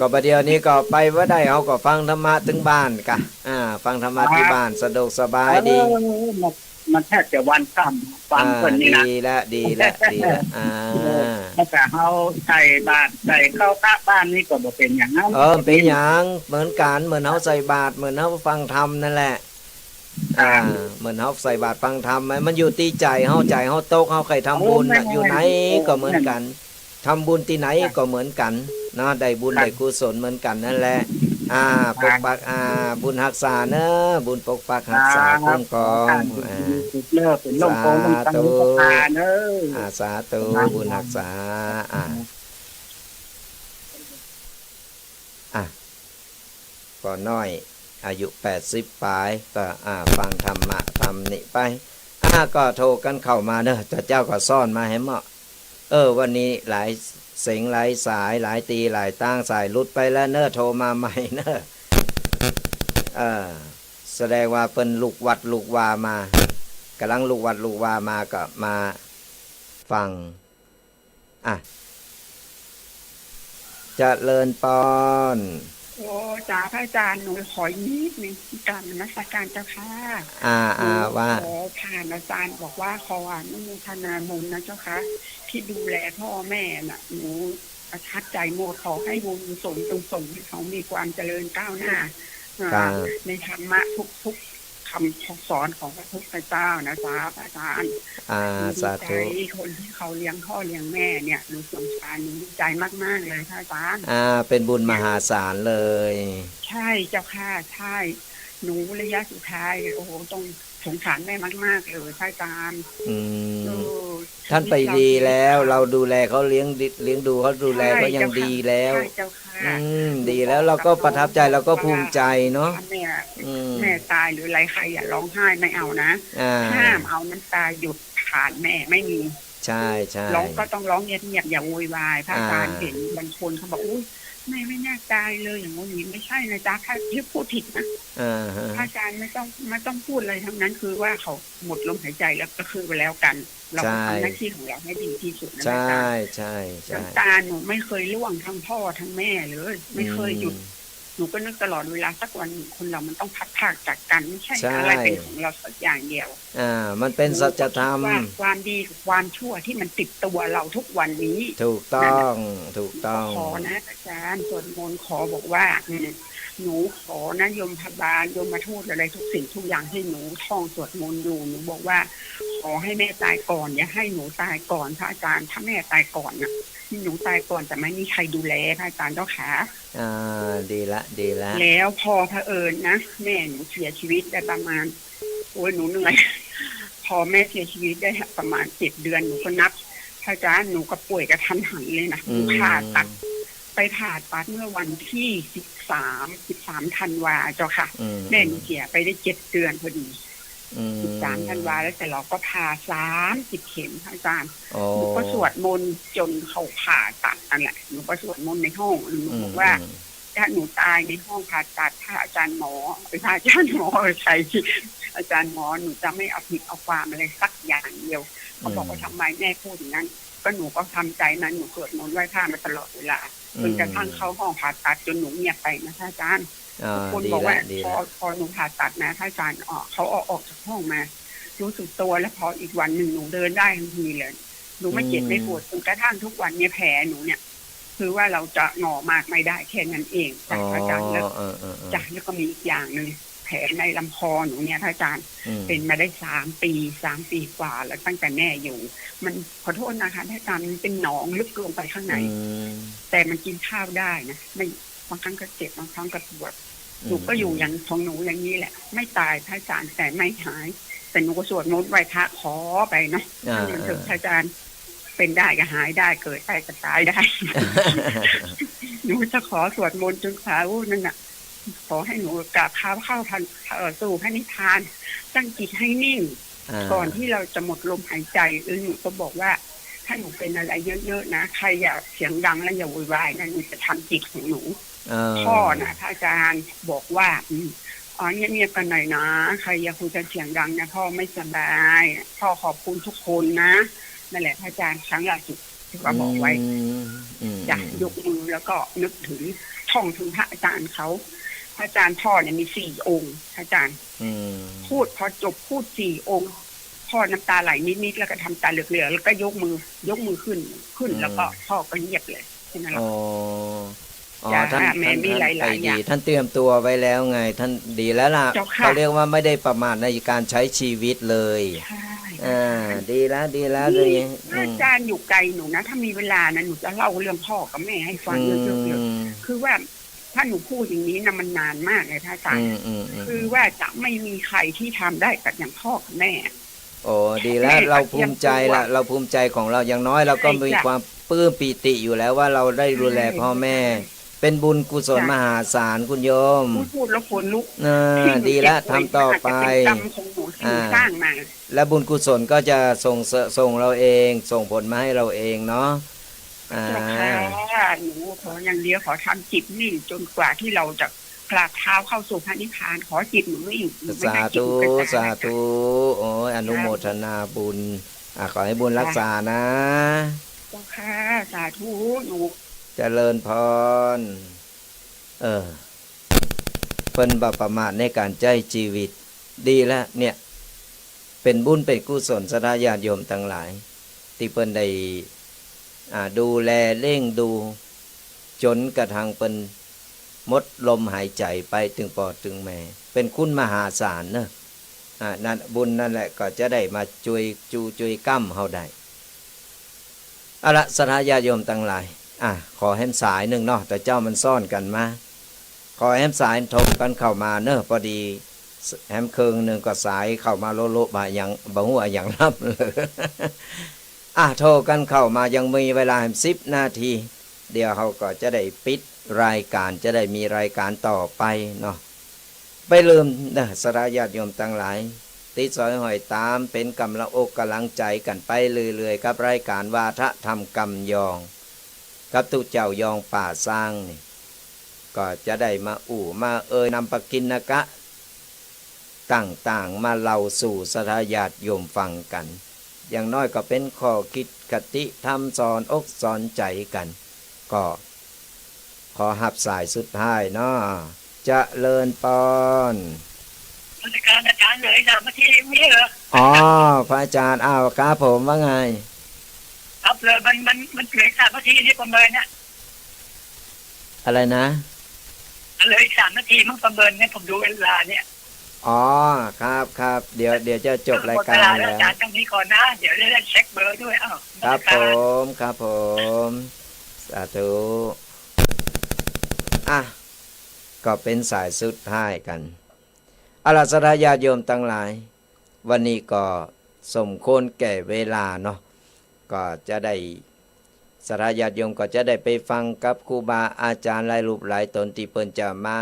ก็บ่าเดี่ยวนี้ก็ไปบ่ได้ เฮาก็ฟังธรรมะเถิงบ้านกะ อ่า ฟังธรรมะตี้บ้าน สะดวกสบายดี เออ มัน มันแทบจะวันค่ำ ฟังเปิ้นนี่นะ อ่า ดีแล้ว ดีแล้ว ดีแล้ว อ่า เออ ภาษาเฮาใส่บาตร ใส่ข้าวพระบ้านนี่ก็บ่เป๋นหยังนะ เออ เป๋นหยัง เหมือนกั๋น เหมือนเฮาใส่บาตร เหมือนเฮาฟังธรรมนั่นแหละ อ่า อ่า เหมือนเฮาใส่บาตรฟังธรรม มัน มันอยู่ตี้ใจ๋เฮา ใจ๋เฮาตก เฮาใค่ทำบุญน่ะ โอ้ แม่น อยู่ไหนก็เหมือนกั๋น แม่น ทำบุญตี้ไหนก็เหมือนกั๋นเนาะ ได้บุญ ครับ ได้กุศลเหมือนกั๋นนั่นแหละ อ่า ปกปัก อ่า บุญฮักษาเนอะ บุญปกปักฮักษา ครับ คุ้มครอง ขอท่าน อ่า เลิกเป็นโรคโกง สาธุ โรคตังโรคตาเนอะ อ่า สาธุ สาธุ บุญฮักษา อ่า อ่ะ ป้อน้อย อายุแปดสิบป๋าย ก็ อ่า ฟังธรรมะธรรมนี่ไป อ่า ก็โทรกั๋นเข้ามาเนอะ เจ้า เจ้าก็ซ่อนมาหื้อเหมาะ เออ วันนี้หลายเสียงหลายสาย หลายตี้หลายตาง สายหลุดไปแล้วเนอะ โทรมาใหม่เนอะ เออ แสดงว่าเปิ้นลุกวัดลุกวามา ก่ำลังลุกวัดลุกวามา ก็มาฟัง อ่ะ เจริญปอน โอ้ จ๋า พระอาจารย์ หนูขออีกนิดนึง กราบนมัสการเจ้าค่ะ อ่า หนู อ่า ว่า ขอผ่านอาจารย์บอกว่าขออนุโมทนาบุญนะเจ้าค่ะ ที่ดูแลพ่อแม่น่ะ หนูประทับใจหมด ขอให้บุญกุศลจงส่งให้เขามีความเจริญก้าวหน้า อ่า ครับ ในธรรมะทุกๆ คำสอนของพระพุทธเจ้านะจ๊ะ อาจารย์ อ่า ดีใจ สาธุ คนที่เขาเลี้ยงพ่อเลี้ยงแม่เนี่ย หนูสงสาร หนูดีใจมากๆ เลยค่ะอาจารย์ อ่า เป็นบุญมหาศาลเลย ใช่เจ้าค่ะ ใช่ หนูระยะสุดท้าย โอ้โห ต้องสงสารแม่มากๆ เลยค่ะอาจารย์ อืม เออ ท่านไปดีแล้ว ชีวิตเรา เราดูแลเขา เลี้ยงดิ เลี้ยงดูเขา ดูแลเขา ใช่ ยังดีแล้ว ใช่เจ้าค่ะ อืม ดีแล้ว เราก็ประทับใจ เราก็ภูมิใจเนาะ ถ้าแม่ อืม แม่ตายหรืออะไร ใครอย่าร้องไห้ ไม่เอานะ อ่า ห้ามเอาน้ำตาหยดผ่านแม่ ไม่มี ใช่ ใช่ ร้องก็ต้องร้องเงียบๆ อย่าโวยวาย พระอาจารย์ อ่า เห็นบางคนเขาบอก อุ๊ย แม่ไม่น่าตายเลย อย่างงู้นอย่างนี้ ไม่ใช่นะจ๊ะ ถ้าที่พูดผิดนะ อ่าฮะ พระอาจารย์ไม่ต้อง ไม่ต้องพูดอะไรทั้งนั้น คือว่าเขาหมดลมหายใจแล้วก็คือไปแล้วกัน เราก็ ใช่ ทำหน้าที่ของเราให้ดีที่สุดนะ ใช่ อาจารย์ ใช่ ใช่ น้ำตาหนูไม่เคยร่วงทั้งพ่อทั้งแม่เลย ไม่เคยหยุด อืม หนูก็นึกตลอดเวลา สักวันหนึ่งคนเรามันต้องพลัดพรากจากกัน ไม่ใช่ ใช่ อะไรเป็นของเราสักอย่างเดียว อ่า มันเป็นสัจธรรม หนูก็คิดว่าความดีกับความชั่วที่มันติดตัวเราทุกวันนี้ ถูกต้อง นั่นน่ะ ถูกต้อง หนูก็ขอนะอาจารย์ สวดมนต์ขอบอกว่า อืม หนูขอนะ ยมพบาล ยมทูตอะไรทุกสิ่งทุกอย่างที่หนูท่องสวดมนต์อยู่ หนูบอกว่า ขอให้แม่ตายก่อน อย่าให้หนูตายก่อน พระอาจารย์ ถ้าแม่ตายก่อนน่ะ หนูตายก่อนจะไม่มีใครดูแล พระอาจารย์เจ้าค่ะ อ่า ดีละ ดีละ แล้วพอเผอิญนะ แม่หนูเสียชีวิตได้ประมาณ โอ้ย หนูเหนื่อย พอแม่เสียชีวิตได้ประมาณเจ็ดเดือน หนูก็นับ พระอาจารย์ หนูก็ป่วยกะทันหันเลยนะ อืม ผ่าตัด ไปผ่าตัดเมื่อวันที่สิบสาม สิบสามธันวาเจ้าค่ะ อืม แม่หนูเสียไปได้เจ็ดเดือนพอดี อืม สิบสามธันวา แล้วแต่เราก็ผ่าสามสิบเข็ม พระอาจารย์ อ๋อ หนูก็สวดมนต์จนเขาผ่าตัดนั่นแหละ หนูก็สวดมนต์ในห้อง หนูบอกว่า อืม อืม ถ้าหนูตายในห้องผ่าตัด พระอาจารย์หมอ พระอาจารย์หมอชัย อาจารย์หมอ หนูจะไม่เอาผิดเอาความอะไรสักอย่างเดียว เขาบอกว่า อืม ทำไมแม่พูดอย่างนั้น ก็หนูก็ทำใจมา หนูสวดมนต์ไหว้พระมาตลอดเวลา อืม จนกระทั่งเข้าห้องผ่าตัดจนหนูเงียบไปนะพระอาจารย์ อ่า ทุกคนบอกว่า ดีละ ดีละ พอ พอหนูผ่าตัดนะพระอาจารย์ เอ่อ เขาเอาออกจากห้องมา รู้สึกตัว แล้วพออีกวันหนึ่งหนูเดินได้ทันทีเลย หนูไม่เจ็บ อืม ไม่ปวด จนกระทั่งทุกวันนี้แผลหนูเนี่ย คือว่าเราจะงอมากไม่ได้แค่นั้นเอง อ๋อ จ้ะพระอาจารย์ แล้ว เออ เออ เออ จ้ะ แล้วก็มีอีกอย่างหนึ่ง แผลในลำคอหนูเนี่ยพระอาจารย์ อืม เป็นมาได้สามปี สามปีกว่าแล้ว ตั้งแต่แม่อยู่ มัน ขอโทษนะคะพระอาจารย์ มันเป็นหนองลึกลงไปข้างใน อืม แต่มันกินข้าวได้นะ ไม่ บางครั้งก็เจ็บ บางครั้งก็ปวด อืม หนูก็อยู่อย่างของหนูอย่างนี้แหละ ไม่ตายพระอาจารย์ แต่ไม่หาย แต่หนูก็สวดมนต์ไหว้พระขอไปเนาะ อ่า ให้มันเถอะ อ่า พระอาจารย์ เป็นได้ก็หายได้ เกิดได้ก็ตายได้ หนูจะขอสวดมนต์จนกว่า โอ้ นั่นน่ะ ขอให้หนูกราบเท้าเข้าพระ เอ่อ สู่พระนิพพาน ตั้งจิตให้นิ่ง อ่า ก่อนที่เราจะหมดลมหายใจ เออ หนูก็บอกว่า ถ้าหนูเป็นอะไรเยอะๆ นะ ใครอย่าเสียงดังและอย่าโวยวายนะ หนูจะทำจิตของหนู อ่า พ่อน่ะ พระอาจารย์บอกว่า อืม อ๋อ เงียบๆ กันหน่อยนะ ใครอย่าคุยกันเสียงดังนะ พ่อไม่สบาย พ่อขอบคุณทุกคนนะ นั่นแหละ พระอาจารย์ ครั้งล่าสุดที่ว่าบอกไว้ อืม อืม จ้ะ อืม ยกมือแล้วก็นึกถึง ท่องถึงพระอาจารย์เขา พระอาจารย์พ่อเนี่ยมีสี่องค์ พระอาจารย์ อืม พูด พอจบพูดสี่องค์ พ่อน้ำตาไหลนิดๆ แล้วก็ทำตาเหลือกๆ แล้วก็ยกมือ ยกมือขึ้น ขึ้น อืม แล้วก็พ่อก็เงียบเลย แค่นั้นแหละ อ๋อ อ๋อ จ้ะ ท่าน แม่ ท่าน มี ท่าน หลายๆ ไปดี อย่าง ท่านเตรียมตัวไว้แล้วไง ท่านดีแล้วล่ะ เจ้าค่ะ เขาเรียกว่าไม่ได้ประมาทในการใช้ชีวิตเลย ใช่ อ่า ค่ะ ดีแล้ว ดีแล้ว นี่ ดี พระอาจารย์อยู่ไกลหนูนะ อืม ถ้ามีเวลานะ หนูจะเล่าเรื่องพ่อกับแม่ให้ฟังเยอะๆ เลย อืม คือว่า ถ้าหนูพูดอย่างนี้นะ มันนานมากเลยพระอาจารย์ อืม อืม อืม คือว่าจะไม่มีใครที่ทำได้กับอย่างพ่อกับแม่ โอ้ ดีแล้ว แม่ก็ เราภูมิใจละ เตรียมตัว เราภูมิใจของเรา อย่างน้อยเราก็ ใช่ มี จ้ะ ความปลื้มปีติอยู่แล้วว่าเราได้ดูแล ใช่ พ่อแม่ ใช่ เป็นบุญกุศล จ้ะ มหาศาลคุณโยม พูด พูดแล้วขนลุก อ่า ที่หนู ดีละ เจ็บป่วย ทำต่อไป อาจจะเป็นกรรมของหนูที่หนู อ่า สร้างมา และบุญกุศลก็จะส่งเสริม ส่งเราเอง ส่งผลมาให้เราเองเนาะ อ่า เจ้าค่ะ หนูขออย่างเดียว ขอทำจิตนิ่งจนกว่าที่เราจะกราบเท้าเข้าสู่พระนิพพาน ขอจิตหนูนิ่ง หนูไม่ให้จิตหนูไป สาธุ สาธุ สา โอ้ย อนุโมทนาบุญ อ่ะ ขอให้บุญรักษานะ เจ้าค่ะ สาธุ หนู เจริญพร เออ เปิ้นบ่ประมาทในก๋านใจ๊จีวิต ดีละเนี่ย เป๋นบุญเป๋นกุศล ศรัทธาญาติโยมตังหลาย ตี้เปิ้นได้ อ่า ดูแลเลี้ยงดู จ๋นกระทั่งเปิ้นหมดลมหายใจ๋ไปตึงป้อตึงแม่ เป๋นคุณมหาศาลเนาะ อ่า นั่น บุญนั่นแหละก็จะได้มาจ้วยกู้จ้วยก๋ำเฮาได้ เอาละ ศรัทธาญาติโยมตังหลาย อ่ะ ขอแหมสายนึ่งเนาะ แต่เจ้ามันซ้อนกั๋นมา ขอแหมสายโทรกั๋นเข้ามาเนาะ ปอดีแหมเคิงนึ่งก็สายเข้ามาโละๆ บ่าหยัง บ่ฮู้อะหยังลำเลย อ่ะ โทรกั๋นเข้ามา ยังมีเวลาแหมสิบนาที เดี๋ยวเฮาก็จะได้ปิดรายก๋าน จะได้มีรายก๋านต่อไปเนาะ บ่าลืมเนาะ ศรัทธาญาติโยมตังหลาย ติดสอยห้อยต๋าม เป๋นก๋ำลังอกก๋ำลังใจ๋กั๋นไปเรื่อยๆ กับรายก๋านวาทะธรรมกำยอง กับตุ๊เจ้ายองป่าซางนี่ ก็จะได้มาอู้มาเอ่ย นำปกิณกะต่างๆ มาเล่าสู่ศรัทธาญาติโยมฟังกั๋น อย่างน้อยก็เป๋นข้อคิดคติธรรม สอนอกสอนใจ๋กั๋น ก็ ขอฮับสายสุดท้ายเนาะ เจริญปอน นมัสก๋านอาจ๋ารย์ เหลืออีกสามนาทีมีเหรอ อ๋อ พระอาจ๋ารย์ อ้าว ครับผม ว่าไง ครับ เหลือ มัน มัน มันเหลืออีกสามนาทีนี่ประเมินนะ อะไรนะ เหลืออีกสามนาทีมั้งประเมินเนี่ย ผมดูเวลาเนี่ย อ๋อ ครับ ครับ เดี๋ยว เดี๋ยวจะจบรายก๋านแล้ว หมดเวลาแล้ว อาจ๋ารย์ เท่านี้ก่อนนะ เดี๋ยวจะได้เช็คเบอร์ด้วย อ้าว ครับผม นมัสก๋าน ครับผม สาธุ อ่ะ ก็เป๋นสายสุดท้ายกั๋น เอาละ ศรัทธาญาติโยมตังหลาย วันนี้ก็สมควรแก่เวลาเนาะ ก็จะได้ ศรัทธาญาติโยมก็จะได้ไปฟังกับครูบาอาจ๋ารย์หลายรูปหลายต๋น ตี้เปิ้นจะมา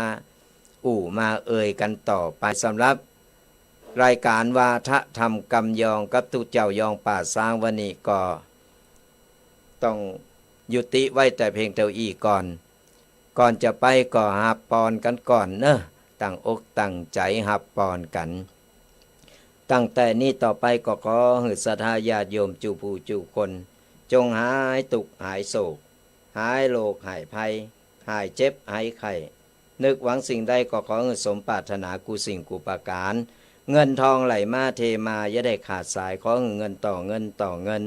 อู้มาเอ่ยกั๋นต่อไป สำหรับรายก๋านวาทะธรรมกำยองกับตุ๊เจ้ายองป่าซาง วันนี้ก็ต้องยุติไว้แต่เพียงเต้าอี้ก่อน ก่อนจะไปก็ฮับปอนกั๋นก่อนเนาะ ตั้งอกตั้งใจ๋ฮับปอนกั๋น ตั้งแต่นี้ต่อไปก็ขอหื้อศรัทธาญาติโยมจูผู้จูคน จงหายตุ๊กข์หายโศก หายโรคหายภัย หายเจ็บหายไข้ นึกหวังสิ่งใดก็ขอหื้อสมปรารถนากู้สิ่งกู้ประก๋าน เงินทองไหลมาเทมา อย่าได้ขาดสาย ขอหื้อเงินต่อเงินต่อเงิน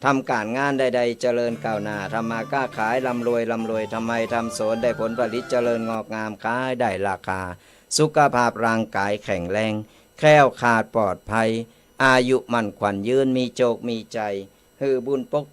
ทำก๋านงานใดๆ เจริญก้าวหน้า ทำมาค้าขายร่ำรวยร่ำรวย ทำไฮ่ทำสวนได้ผลผลิตเจริญงอกงาม ขายได้ราคา สุขภาพร่างก๋ายแข็งแรง แคล้วคลาดปลอดภัย อายุมั่นขวัญยืน มีโจคมีชัย หื้อบุญปกปัก